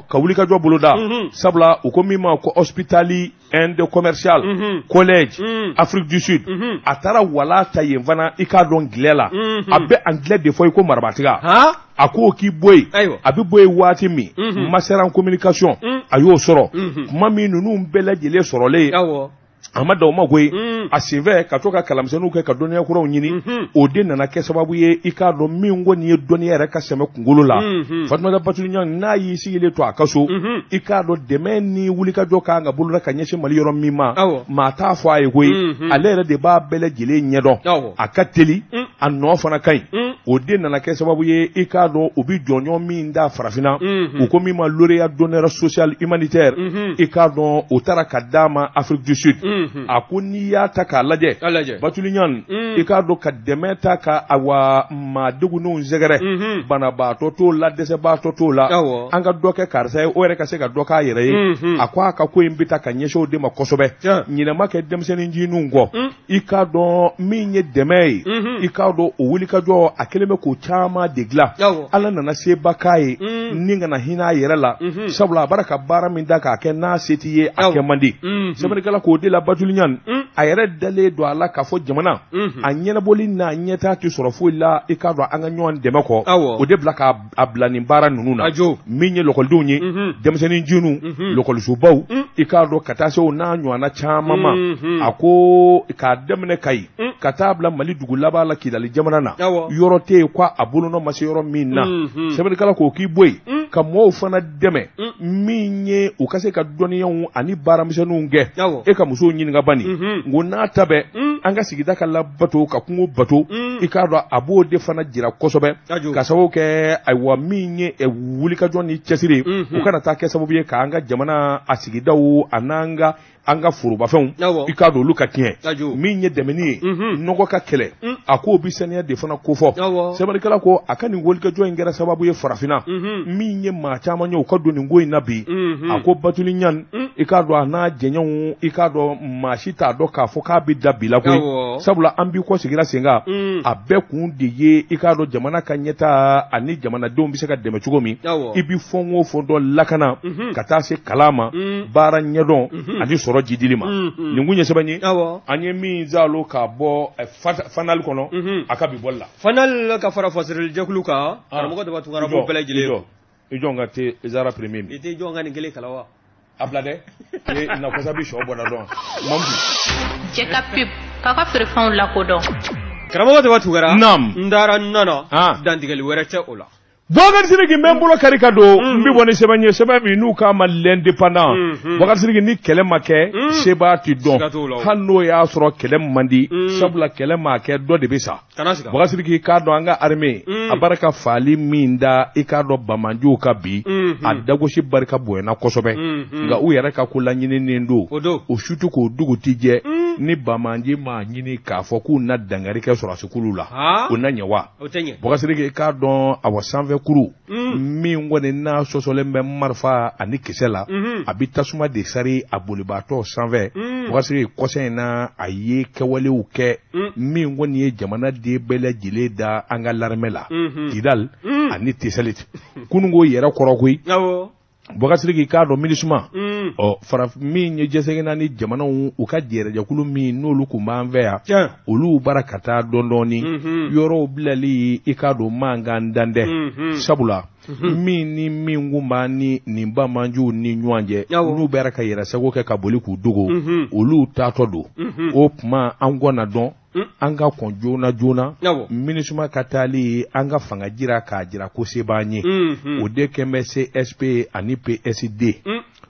ka wulikajɔ boloda. Sabula u ko min ma ko hospitali Inde commercial collège Afrique du Sud, a taara wala ta yen fana, i k'a dɔn gilɛ la, a bɛ anglais de fɔ i ko marabatiga. A ko k'i bɔ yen, a bɛ bɔ yen waati min, master en communication a y'o sɔrɔ. Tuma min ninnu bɛɛ lajɛlen sɔrɔlen, a ma da o ma koyi, a senfɛ ka to ka kalanmisɛnninw kɛ ka dɔnniya kuraw ɲini, o de nana kɛ sababu ye, i k'a dɔn min kɔni ye dɔnniya yɛrɛ ka sɛmɛ kunkolo la. Fatumata Batuli Niang, n'a y'i sigilen to a ka so, i k'a dɔn dɛmɛ ni wulikajɔ kan ka boloda ka ɲɛsin Mali yɔrɔ min ma, maa t'a fɔ a ye koyi, ale yɛrɛ de b'a bɛɛ lajɛlen ɲɛdɔn. A ka teli, a nɔ fana ka ɲi. O de nana kɛ sababu ye, i k'a dɔn u bɛ jɔnjɔn min da farafinna, u ko min ma lauréat d'honneur social humanitaire, i k'a dɔn o taara ka d'a ma Afrique du Sud. A ko n'i y'a ta k'a lajɛ, Batuli Niang, i k'a dɔn ka dɛmɛ ta ka awa maa degunnenw sɛgɛrɛ, banabaatɔ t'o la, dɛsɛbaatɔ t'o la, an ka dɔ kɛ karisa ye, o yɛrɛ ka se ka dɔ k'a yɛrɛ ye. A ko a ka ko in bɛ taa ka ɲɛsin o de ma kosɛbɛ. Ɲinɛ ma kɛ denmisɛnnin jininw kɔ, i k'a dɔn min ye dɛmɛ ye, i k'a dɔn o wulikajɔ a kɛlen bɛ k'o caman de dilan. Ala nana seba k'a ye ni kana hinɛ a yɛrɛ la, sabula a b'ara ka baara min da k'a kɛ, n'a se t'i ye a kɛ man di. Sɛbɛnnikɛla k'o de la, Batuli Niang a yɛrɛ dalen don a la k'a fɔ jamana a ɲɛnabɔli n'a ɲɛtaa tɛ sɔrɔ foyi la, i k'a dɔn an ka ɲɔgɔn dɛmɛ kɔ. O de bila k'a bila nin baara ninnu na, min ye lɔkɔlidenw ye, denmisɛnnin jininw, lɔkɔlisobaw, i k'a dɔn ka taa se o n'a ɲɔgɔnna caman ma. A ko k'a daminɛ Kayi ka taa bila Mali dugu laban la Kidali jamana na, yɔrɔ tɛ yen ko a bolonɔ ma se yɔrɔ min na. Sɛbɛnnikɛla k'o k'i bɔ yen. Ka mɔgɔw fana dɛmɛ min ye u ka se ka dɔnniyaw ani baaramisɛnninw kɛ. E ka musow ɲininka bani, n ko n'a ta bɛɛ an ka sigida ka labato, ka kungo bato, i k'a dɔn a b'o de fana jira kosɛbɛ, ka sababu kɛ ayiwa min ye wulikajɔ ni cɛsiri, u kana taa kɛ sababu ye k'an ka jamana a sigidaw a n'an ka an ka forobafɛnw, i k'a dɔn olu ka tiɲɛ. Min ye dɛmɛni ye nɔgɔ ka kɛlɛ, a k'o bi saniya de fana kofɔ. Sɛbɛnnikɛla ko a ka nin wulikajɔ in kɛra sababu ye farafinna min ye maa caman ye u ka don nin ko in na bi. A ko Batuli Ɲani, i k'a dɔn a n'a jɛɲɔgɔnw, i k'a dɔn maa si t'a dɔn k'a fɔ k'a bɛ da bi la koyi, sabula an b'i kɔ sigira sen kan. A bɛɛ kun de ye i k'a dɔn jamana ka ɲɛtaa ani jamanadenw bɛ se ka dɛmɛ cogo min. I bɛ fɛn o fɛn dɔ lakana ka taa se kalan ma, baara ɲɛdɔn ani sɔrɔ jidili ma. Nin kun ye sɛbɛn ye an ye min zalo k'a bɔ Fanal kɔnɔ a ka bi bɔli la.
Fanal ka fara fasirilijɛkulu kan, karamɔgɔ Daba Tunkara b'o bɛɛ lajɛlen.
I jɔn ka te Zara premier
min. I tɛ jɔn ka nin kelen kalan wa?
A bila dɛ, e na kɔsa bi sɔ bɔra dɔn Mamudu.
Cɛ ka pub k'a ka feerefɛnw lakodɔn.
Karamɔgɔ Daba Tunkara.
Naam.
N taara n nana, dantigɛli wɛrɛ tɛ o la.
Boubacar Sidiki, n bɛ n bolo kari ka don, n bɛ bɔ ni sɛbɛn ye, sɛbɛn min n'u k'a ma L'Indépendant. Boubacar Sidiki, ni kɛlɛ ma kɛ, sebaa ti dɔn, hali n'o y'a sɔrɔ kɛlɛ man di, sabula kɛlɛ maa kɛ dɔ de bɛ sa. Boubacar Sidiki, k'a dɔn an ka armée a barika faali min da i k'a dɔn bamanjiw ka bi, a dagosi barika bonyana kosɛbɛ, nka u yɛrɛ ka ko laɲininen don o sutu k'o dugu ti jɛ. Ni bamanji maa ɲini k'a fɔ k'u na dangari kɛ sɔrɔdasikulu la, o na ɲɛ wa? Boubacar Sidiki, k'a dɔn awa sanfɛ kuru min kɔni n'a sɔsɔlen bɛ marifa ani kisɛ la, a bɛ tasuma de sari a bolibaatɔ sanfɛ. Boubacar Sidiki, kɔsa in na a ye kɛwalew kɛ min kɔni ye jamanaden bɛɛ lajɛlen da an ka l'armée la Kidal ani Tesalit kununko yɛrɛ kɔrɔ koyi. Boubacar Sidiki, k'a dɔn MINUSMA ɔ fara min ye jɛsɛgɛna ni jamanaw u ka jɛrɛjɛkulu min n'olu kun b'an fɛ yan, olu bara ka taa dɔɔni dɔɔni yɔrɔw bilali, i k'a dɔn mankan dan dɛ, sabula min ni min kun b'an ni nin bamanjiw ni ɲɔgɔn cɛ, n'u bɛra ka yɛrɛ sago kɛ ka boli k'u dogo, olu taatɔ don. O tuma an kɔnna dɔn an ka kɔn joona joona MINUSMA ka taali, an ka fanga jira k'a jira ko se b'an ye. O de kɛn bɛ CSP ani PSD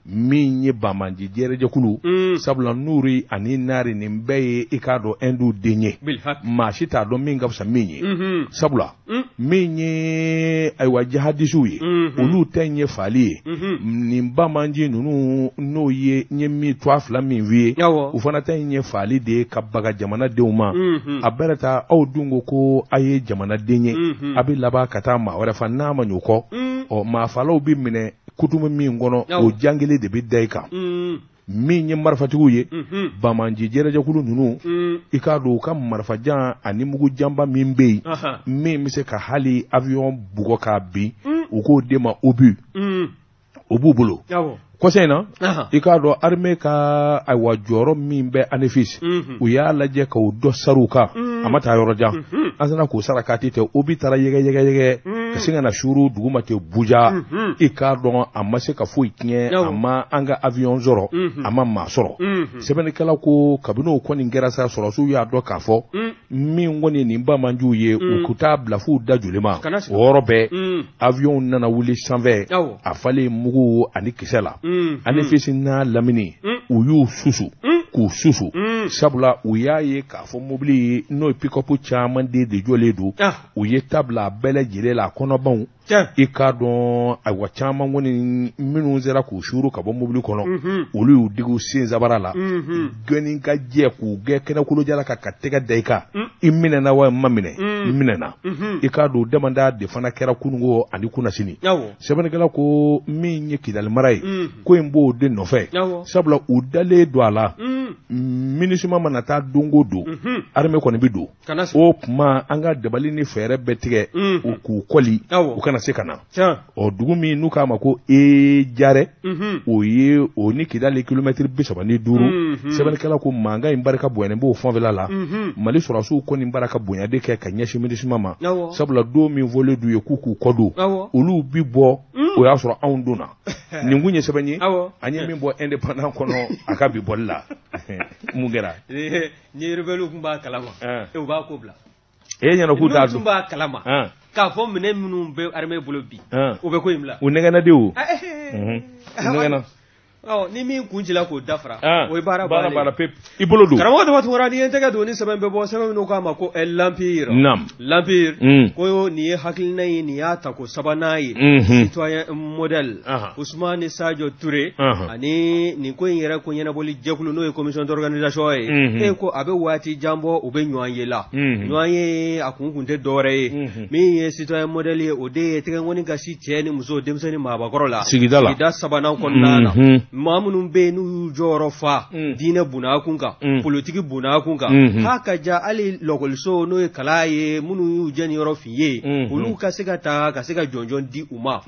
min ye bamanji jɛrɛjɛkulu, sabula Nuri ani Nari nin bɛɛ ye i k'a dɔn Ɛndu den ye, maa si t'a dɔn min ka fisa min ye, sabula min ye ayiwa jihadisiw ye, olu tɛ ye faali ye. Nin bamanji ninnu n'o ye n ye min to fila min f'i ye, u fana tɛ ye faali de ye ka baga jamanadenw ma. A bɛrɛ taa aw dun ko ko a ye jamanaden ye, a bɛ laban ka taa maa wɛrɛ fa n'a ma ɲ'o kɔ. Ɔ maafalaw bɛ minɛ kutumu min kɔnɔ, o jangele de bɛ da i kan. Min ye marifatigiw ye, bamanji jɛrɛjɛkulu ninnu, i k'a dɔn u ka marifajan ani mugujanba min bɛ yen min bɛ se ka hali avion bugɔ k'a bin, u k'o de ma obus, o b'u bolo. Kɔsa in na, i k'a dɔn armée ka ayiwa jɔyɔrɔ min bɛ Anefis, u y'a lajɛ k'o dɔ sari u kan, a ma taa yɔrɔ jan, an sera k'o sara k'a tɛ obus taara yɛgɛ yɛgɛ yɛgɛ ka sin ka na suuru dugu ma ten buja. I k'a dɔn a ma se ka foyi tiɲɛ, a ma an ka avion sɔrɔ, a ma maa sɔrɔ. Sɛbɛnnikɛla ko kabini o kɔni kɛra sa, sɔrɔsiw y'a dɔn k'a fɔ min kɔni nin bamanjiw ye, u k'u t'a bila f'u da joli ma. O yɔrɔ bɛɛ avion nana wuli sanfɛ, a falen mugu ani kisɛ la. Anefis n'a lamini, u y'u susu k'u susu, sabula u y'a ye k'a fɔ mobili n'o ye pick-up caman de jɔlen don, u ye tabila a bɛɛ lajɛlen la a kɔnɔbanw. I k'a dɔn ayiwa caman kɔni minnu sera k'u suuru ka bɔ mobili kɔnɔ, olu y'u digi sen sabara la gɛnni ka jɛ k'u gɛn kɛnɛkolojala kan ka tɛgɛ da i kan, i minɛna wa ma minɛ, i minɛna. I k'a dɔn damada de fana kɛra kununko ani kunnasini. Sɛbɛnnikɛla ko min ye Kidali mara ye, ko in b'o de nɔfɛ, sabula u dalen don a la MINUSMA mana taa don o don, armée kɔni bɛ don. O tuma an ka dabali ni fɛɛrɛ bɛɛ tigɛ u k'u kɔli, u kana se ka na. Ɔ dugu min n'u k'a ma ko Ejarɛ, o ye o ni Kidali kilomɛtiri 35. Sɛbɛnnikɛla ko mankan in barika bonyalen b'o fanfɛla la. Mali sɔrɔdasiw kɔni barika bonya de kɛ ka ɲɛsin MINUSMA ma, sabula don min fɔlen d'u ye k'u k'u kɔ don, olu bi bɔ, o y'a sɔrɔ anw donna. Nin kun ye sɛbɛn ye an ye min bɔ Indépendant kɔnɔ a ka bi bɔli la. Mun kɛra?
Ni rebelle tun b'a kalama, u b'a ko bila.
E ɲɛna k'u t'a
dɔn. Tun b'a kalama. K'a fɔ minɛn minnu bɛ armée bolo bi, u bɛ ko in bila.
U nɛgɛnna de o. U nɛgɛnna.
Ni min kun cila k'o dafara, o ye baara
baara pe i bolo don.
Karamɔgɔ Daba Tunkara, n'i ye n tɛgɛ don ni sɛbɛn bɛ bɔ, sɛbɛn minnu k'a ma ko l'Empire. L'Empire ko nin ye hakilina ye, nin y'a tako sabanan ye. Citoyen modèle Ousmane Sadio Touré ani nin ko in yɛrɛ ko ɲɛnabɔli jɛkulu, n'o ye commission d'organisation ye, e ko a bɛ waati jan bɔ u bɛ ɲɔgɔn ye la. Ɲɔgɔn ye a kun tɛ dɔwɛrɛ ye. Min ye citoyen modèle ye, o de ye tɛgɛnkɔni ka si cɛ ni muso, denmisɛnnin, maabakɔrɔ la,
sigida la,
sigida sabanan kɔnɔna na. Maa minnu bɛ yen n'u y'u jɔyɔrɔ fa diinɛ bunakun kan, politiki bunakun kan, k'a ka ja hali lɔkɔliso, n'o ye kalan ye, minnu y'u jɛniyɔrɔ fin ye, olu ka se ka ta ka se ka jɔnjɔn di u ma.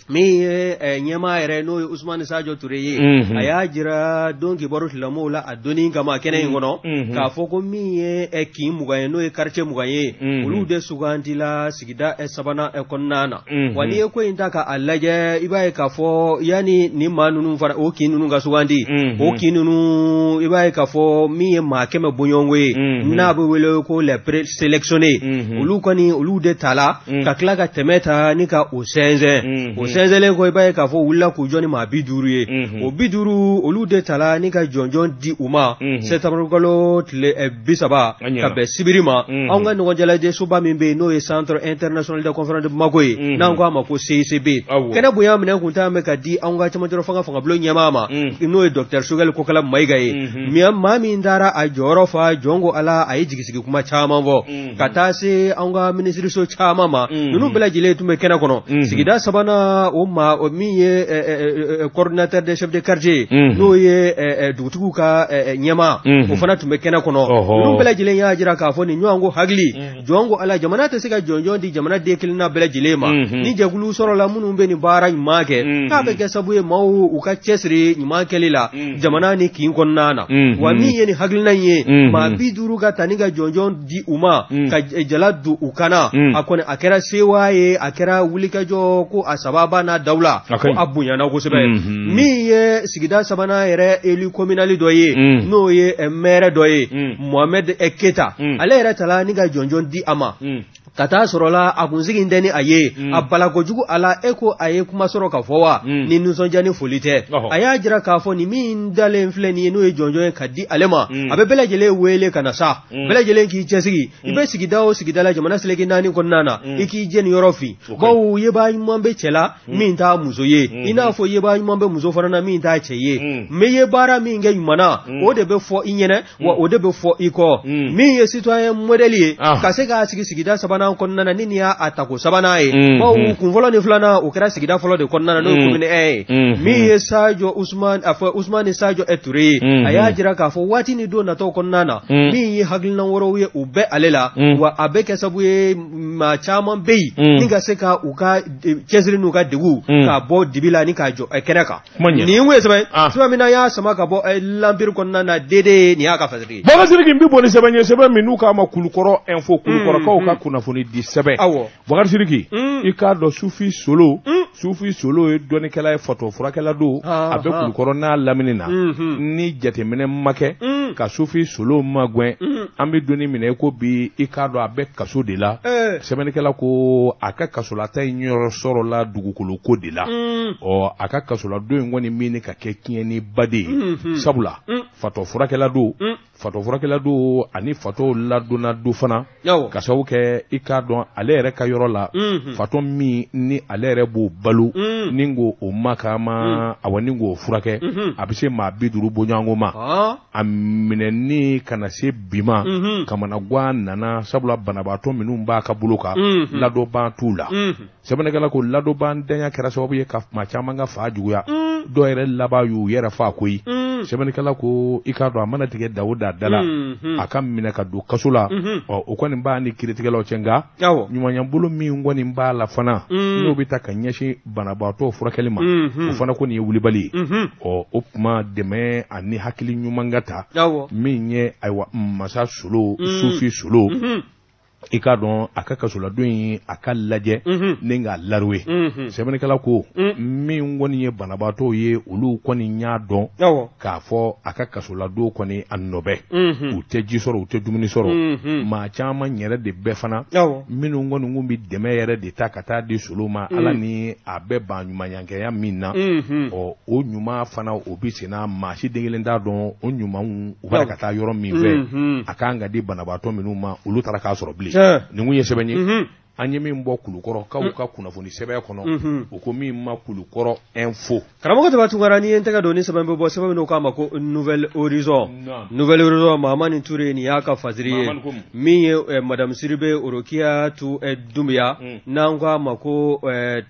Min ye ɲɛmaa yɛrɛ, n'o ye Ousmane Sadio Touré ye, a y'a jira don kibaru tigilamɔgɔw la a donni kama kɛnɛ in kɔnɔ, k'a fɔ ko min ye kin 20 ye, n'o ye quartier 20 ye, olu de sugandila sigida sabanan kɔnɔna na. Wa n'i ye ko in ta k'a lajɛ, i b'a ye k'a fɔ yanni nin maa ninnu fana, o kin ninnu ka sugandi, o kin ninnu, i b'a ye k'a fɔ min ye maa 100 bɔɲɔgɔnko ye, n'a bɛ wele ko les présélectionnés, olu kɔni olu de tala ka tila ka tɛmɛ ta ni ka o sɛnsɛn. O sɛnsɛnlen kɔ, i b'a ye k'a fɔ wulila k'u jɔ ni maa 50 ye. O 50, olu de tala ni ka jɔnjɔn di u ma septembre kalo tile 30, ka bɛn sibiri ma, anw ka ɲɔgɔn jalajɛ soba min bɛ yen, n'o ye Centre international de conférence de Bamako ye, n'an ko a ma ko CICB. Kɛnɛ bonya minɛ kun t'an bɛ ka di anw ka cɛmancɛ fangabulon ɲɛmaa ma, n'o ye docteur Choguel Kokala Mayiga ye. Maa min taara a jɔyɔrɔ fa, jɔn ko Ala, a ye jigisigi kuma caman fɔ ka taa se anw ka minisiriso caman ma. Ninnu bɛɛ lajɛlen tun bɛ kɛnɛ kɔnɔ. Sigida sabanan, o maa min ye coordinateur des chefs de quartier, n'o ye dugutigiw ka ɲɛmaa, o fana tun bɛ kɛnɛ kɔnɔ. Ninnu bɛɛ lajɛlen y'a jira k'a fɔ nin ɲɔgɔn ko hakili, jɔn ko Ala, jamana tɛ se ka jɔnjɔn di jamana den kelenna bɛɛ lajɛlen ma. Ni jɛkulu sɔrɔla minnu bɛ nin baara ɲuman kɛ, k'a bɛ kɛ sababu ye maaw u ka cɛsiri ɲuman kɛli la jamana ni kin kɔnɔna na. Wa min ye nin hakilina in ye, maa 50 ka ta ni ka jɔnjɔn di u ma, ka jala don u kana, a kɔni a kɛra sewa ye, a kɛra wulikajɔ ko a sababa n'a dawula, ko a bonyana kosɛbɛ. Min ye sigida sabanan yɛrɛ élu communal dɔ ye, n'o ye maire dɔ ye, Mohamed Keta, ale yɛrɛ tala ni ka jɔnjɔn di a ma. Ka taa sɔrɔ la, a kun sigi tɛ ni a ye a bala kojugu a la. E ko a ye kuma sɔrɔ ka fɔ wa ni nisɔndiya ni foli tɛ. A y'a jira k'a fɔ nin min dalen filɛ nin ye, n'o ye jɔnjɔn ye ka di ale ma, a bɛ bɛɛ lajɛlen wele ka na sa, bɛɛ lajɛlen k'i cɛsigi. I bɛ sigida o sigida la jamana seleke 4 kɔnɔna na, i k'i jɛni yɔrɔ fin, bawo yebaa ɲuman bɛ cɛ la min t'a muso ye, i n'a fɔ yebaa ɲuman bɛ muso fana na min t'a cɛ ye. Mɛ i ye baara min kɛ ɲuman na, o de bɛ fɔ i ɲɛnɛ, wa o de bɛ fɔ i kɔ. Min ye citoyen modèle ye, ka se k'a sigi sigida sabanan kɔnɔna na, ni nin y'a tako sabanan ye, bawo kun fɔlɔ ni filanan, o kɛra sigida fɔlɔ de kɔnɔna na, n'o ye commune 1 ye. Min ye Sadio Ousmane, a fɔ Ousmane Sadio Touré ye, a y'a jira k'a fɔ waati ni don nataw kɔnɔna na, min ye hakilina wɛrɛw ye, u bɛ ale la, wa a bɛ kɛ sababu ye maa caman bɛ yen ni ka se ka u ka cɛsiri n'u ka degun k'a bɔ dibi la ni k'a jɔ kɛnɛ kan. Nin ye sɛbɛn sɛbɛn min na y'a sama ka bɔ L'Empire kɔnɔna na, DD, nin y'a ka fasiri ye.
Bakari Sidiki, n bɛ bɔ ni sɛbɛn ye, sɛbɛn min n'u k'a ma Kulukɔrɔ Info, Kulukɔrɔkaw ka kunnafoni di sɛbɛn. Bakari Sidiki, i k'a dɔn Sufi Solo, Sufi Solo ye dɔnnikɛla ye, fatɔ furakɛla don, a bɛ Kulukɔrɔ n'a lamini na. Ni jateminɛ ma kɛ ka Sufi Solo magɛn, an bɛ donni minɛ ko bi, i k'a dɔn a bɛ kaso de la. Sɛbɛnnikɛla ko a ka kasolata in yɔrɔ sɔrɔla dugukolo ko de la. Ɔ, a ka kasola don in kɔni min ka kɛ tiɲɛni ba de ye, sabula fatɔ furakɛla don, fatɔ furakɛla don ani fatɔw ladonna don fana, ka sababu kɛ i k'a dɔn ale yɛrɛ ka yɔrɔ la, fatɔ min ni ale yɛrɛ b'o balo ni k'o o makama, awa, ni k'o furakɛ, a bɛ se maa 50 bɔɲɔgɔnko ma. A minɛni ka na se bi ma, kamanagan nana, sabula banabaatɔ minnu b'a ka bolo kan, ladɔnbaa t'u la. Sɛbɛnnikɛla ko ladɔnbantanya kɛra sababu ye ka maa caman ka fa juguya, dɔw yɛrɛ laban y'u yɛrɛ fa koyi. Sɛbɛnnikɛla ko i k'a dɔn a mana tigɛ da o da da la, a ka minɛ ka don kaso la, ɔ, o kɔni b'a ni kiiritigɛlaw cɛ. Nka ɲumanyabolo min kɔni b'a la fana, n'o bɛ taa ka ɲɛsin banabaatɔ furakɛli ma, o fana ko nin ye wulibali ye. Ɔ, o tuma dɛmɛ ani hakili ɲuman ka ta min ye, ayiwa, masa Solo, Sufi Solo. I k'a dɔn a ka kasoladon in a ka lajɛ ni k'a laruwe. Sɛbɛnnikɛla ko min kɔni ye banabaatɔw ye, olu kɔni y'a dɔn k'a fɔ a ka kasoladon kɔni a nɔbɛ, u tɛ ji sɔrɔ, u tɛ dumuni sɔrɔ. Maa caman yɛrɛ de bɛɛ fana minnu kɔni kun bɛ dɛmɛ yɛrɛ de ta ka taa di Solo ma, Ala ni a bɛ ban ɲumanyankɛya min na, ɔ o ɲuman fana o bɛ sen na, maa si den kelen t'a dɔn o ɲumanw u b'a ka taa yɔrɔ min fɛ, a kan ka di banabaatɔ minnu ma, olu taara k'a sɔrɔ bilen. Nin kun ye sɛbɛn ye an ye min bɔ Kulukɔrɔkaw ka kunnafoni sɛbɛn kɔnɔ, u ko min ma Kulukɔrɔ Info.
Karamɔgɔ Daba Tunkara, n'i ye n tɛgɛ don ni sɛbɛn bɛ bɔ, sɛbɛn min k'a ma ko Nouvel Horizon. Nouvel Horizon, Mahamani Ture, nin y'a ka fasiri ye. Min ye Madame Sidibe Orokiyatu Dunbiya, n'an ko a ma ko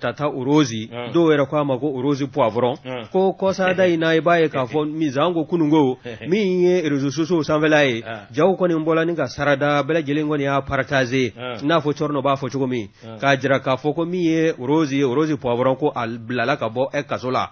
Tata Orozi, dɔw yɛrɛ ko a ma ko Orozi Poivron, ko kɔsada in na, i b'a ye k'a fɔ min ko kununko min ye réseaux sociaux sanfɛla ye, jaw kɔni bɔla ni ka sarada bɛɛ lajɛlen kɔni y'a partager, n'a fɔ cɔrɔnɔ b'a fɔ cogo min, k'a jira k'a fɔ ko min ye Rose ye, Rose Poivron, ko a bilala ka bɔ kaso la.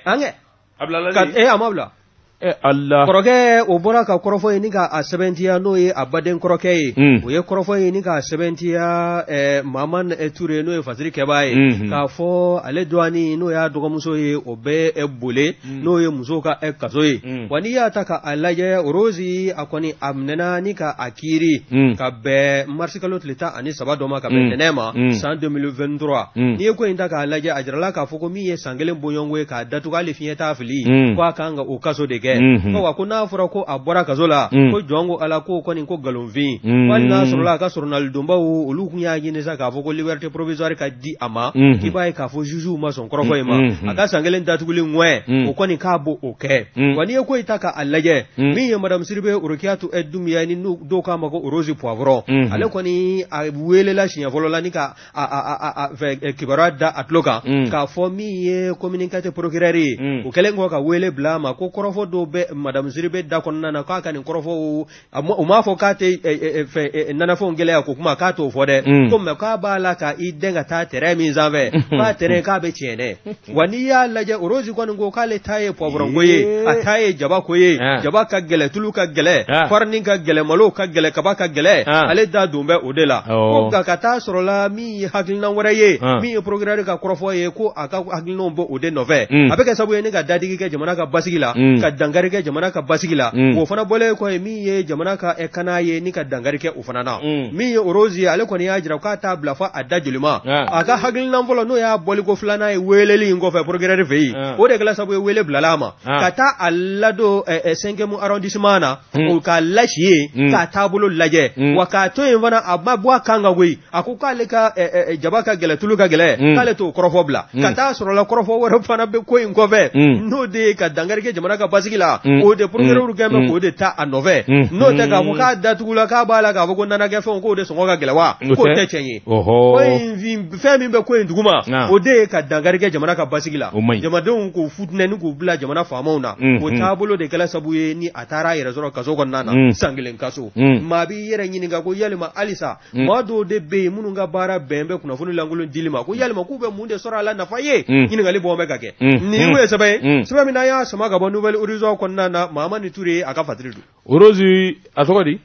An kɛ
a bilala?
A ma bila.
Allah.
Kɔrɔkɛ o bɔra ka kɔrɔfɔ ye ni ka a sɛbɛntiya, n'o ye a baden kɔrɔkɛ ye, o ye kɔrɔfɔ ye ni k'a sɛbɛntiya Mahamani Ture, n'o ye fasiri kɛbaa ye, k'a fɔ ale dɔgɔnin, n'o y'a dɔgɔmuso ye, o bɛ bole, n'o ye musow ka kaso ye. Wa n'i y'a ta k'a lajɛ, Rose a kɔni a minɛna ni ka a kiiri ka bɛn marisi kalo tile 13 dɔ ma, ka bɛn ntɛnɛn ma, san 2023. N'i ye ko in ta k'a lajɛ, a jirala k'a fɔ ko min ye san kelen bɔɲɔgɔnko ye k'a datugu, hali fiɲɛ t'a fili, ko a kan ka o kaso de kɛ. Wa ko n'a fɔra ko a bɔra kaso la, ko jɔn ko Ala ko kɔni ko nkalonfin, hali n'a sɔrɔla a ka sɔrɔnalidonbaw olu tun y'a ɲini sa k'a fɔ ko liberté provisoire ka di a ma, k'i b'a ye k'a fɔ jugew ma sɔn kɔrɔfɔ in ma, a ka san kelen datuguli ŋɔɛ o kɔni k'a b'o o kɛ. Wa n'i ye ko in ta k'a lajɛ, min ye Madame Sidibe Orokiyatu Dunbiya ni dɔw k'a ma ko Rose Poivron, ale kɔni a welela siɲɛ fɔlɔ la ni ka a fɛ kibaruya da a tulo kan k'a fɔ min ye communicateur procureur ye, o kɛlen kɔ ka wele bila a ma ko kɔrɔfɔ dɔw bɛ Madame Sidibe da kɔnɔna na, k'a ka nin kɔrɔfɔw, o m'a fɔ k'a tɛ fɛ nanafɛnw gɛlɛya ko kuma, k'a t'o fɔ dɛ, ko mais k'a b'a la ka i dɛn ka taa terrain min sanfɛ, k'a terrain k'a bɛ tiɲɛ dɛ. Wa n'i y'a lajɛ, Rose kɔni ko k'ale ta ye poivron ko ye, a ta ye jaba ko ye, jaba ka gɛlɛ, tulu ka gɛlɛ, farini ka gɛlɛ, malo ka gɛlɛ, kaba ka gɛlɛ, ale da don bɛ o de la. Ko nka ka taa sɔrɔ la min ye hakilina wɛrɛ ye, min ye procureur ka kɔrɔfɔ ye, ko a ka hakilinaw bɔ o de nɔfɛ, a bɛ kɛ sababu ye ni ka dadigi kɛ jamana ka basigi la, ka dankari kɛ jamana ka basigi la. O fana bɔlen kɔ ye, min ye jamana ka kana ye ni ka dankari kɛ o fana na. Min ye Rose ye, ale kɔni y'a jira k'a t'a bila fɔ a da joli ma. A ka hakilina fɔlɔ, n'o y'a bɔliko filanan ye weleli in kɔfɛ procureur fɛ yen, o de kɛla sababu ye wele bilala a ma ka taa a ladon 5e arrondissement na, o k'a lasi yen, k'a taabolo lajɛ, wa k'a to yen fana a ma bɔ a kan ka koyi. A ko k'ale ka jaba ka gɛlɛ, tulu ka gɛlɛ, k'ale t'o kɔrɔfɔ bila, ka taa sɔrɔ la kɔrɔfɔ wɛrɛ fana bɛ ko in kɔfɛ, n'o de ye ka dankari kɛ jamana ka basigi la, o de procureur kɛn bɛ k'o de ta a nɔfɛ. N'o tɛ k'a fɔ k'a datugula, k'a b'a la k'a fɔ ko nanakɛfɛnw k'o de sɔngɔ ka gɛlɛ, wa k'o tɛ tiɲɛ ye. Ko in fɛn min bɛ ko in duguma, o de ye ka dankari kɛ jamana ka basigi la, jamanadenw k'u futinɛ ni k'u bila jamana faamaw na. O taabolo de kɛla sababu ye ni a taara a yɛrɛ sɔrɔ kaso kɔnɔna na, san kelen kaso. Maa b'i yɛrɛ ɲininka ko yalima halisa maa dɔw de bɛ yen minnu ka baara bɛn bɛ kunnafoni lankolon dili ma, ko yalima k'u bɛ mun de sɔrɔ a la nafa ye? Ɲininkali bɔ bɛ ka kɛ. Nin ye sɛbɛn ye, sɛbɛn min n'an y'a sama ka bɔ Nouvel Horizon kɔnɔna na. Mahamani Ture a ka fatiri don.
Rose a tɔgɔ di?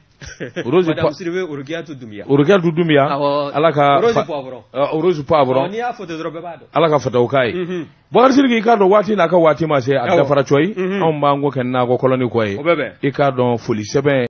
Rose
Madame Sidibe Orokiyatu Dunbiya.
Orokiyatu Dunbiya. Ala ka
Rose Poivron.
Rose Poivron.
N'i y'a fɔ dɔrɔn bɛɛ b'a dɔn.
Ala ka fataw k'a ye. Bakari Sidiki, i k'a dɔn waati n'a ka waati ma se, a dafara cɔyi, anw b'an ko kɛ nakɔ kɔlɔni kɔ ye. I k'a dɔn foli sɛbɛn.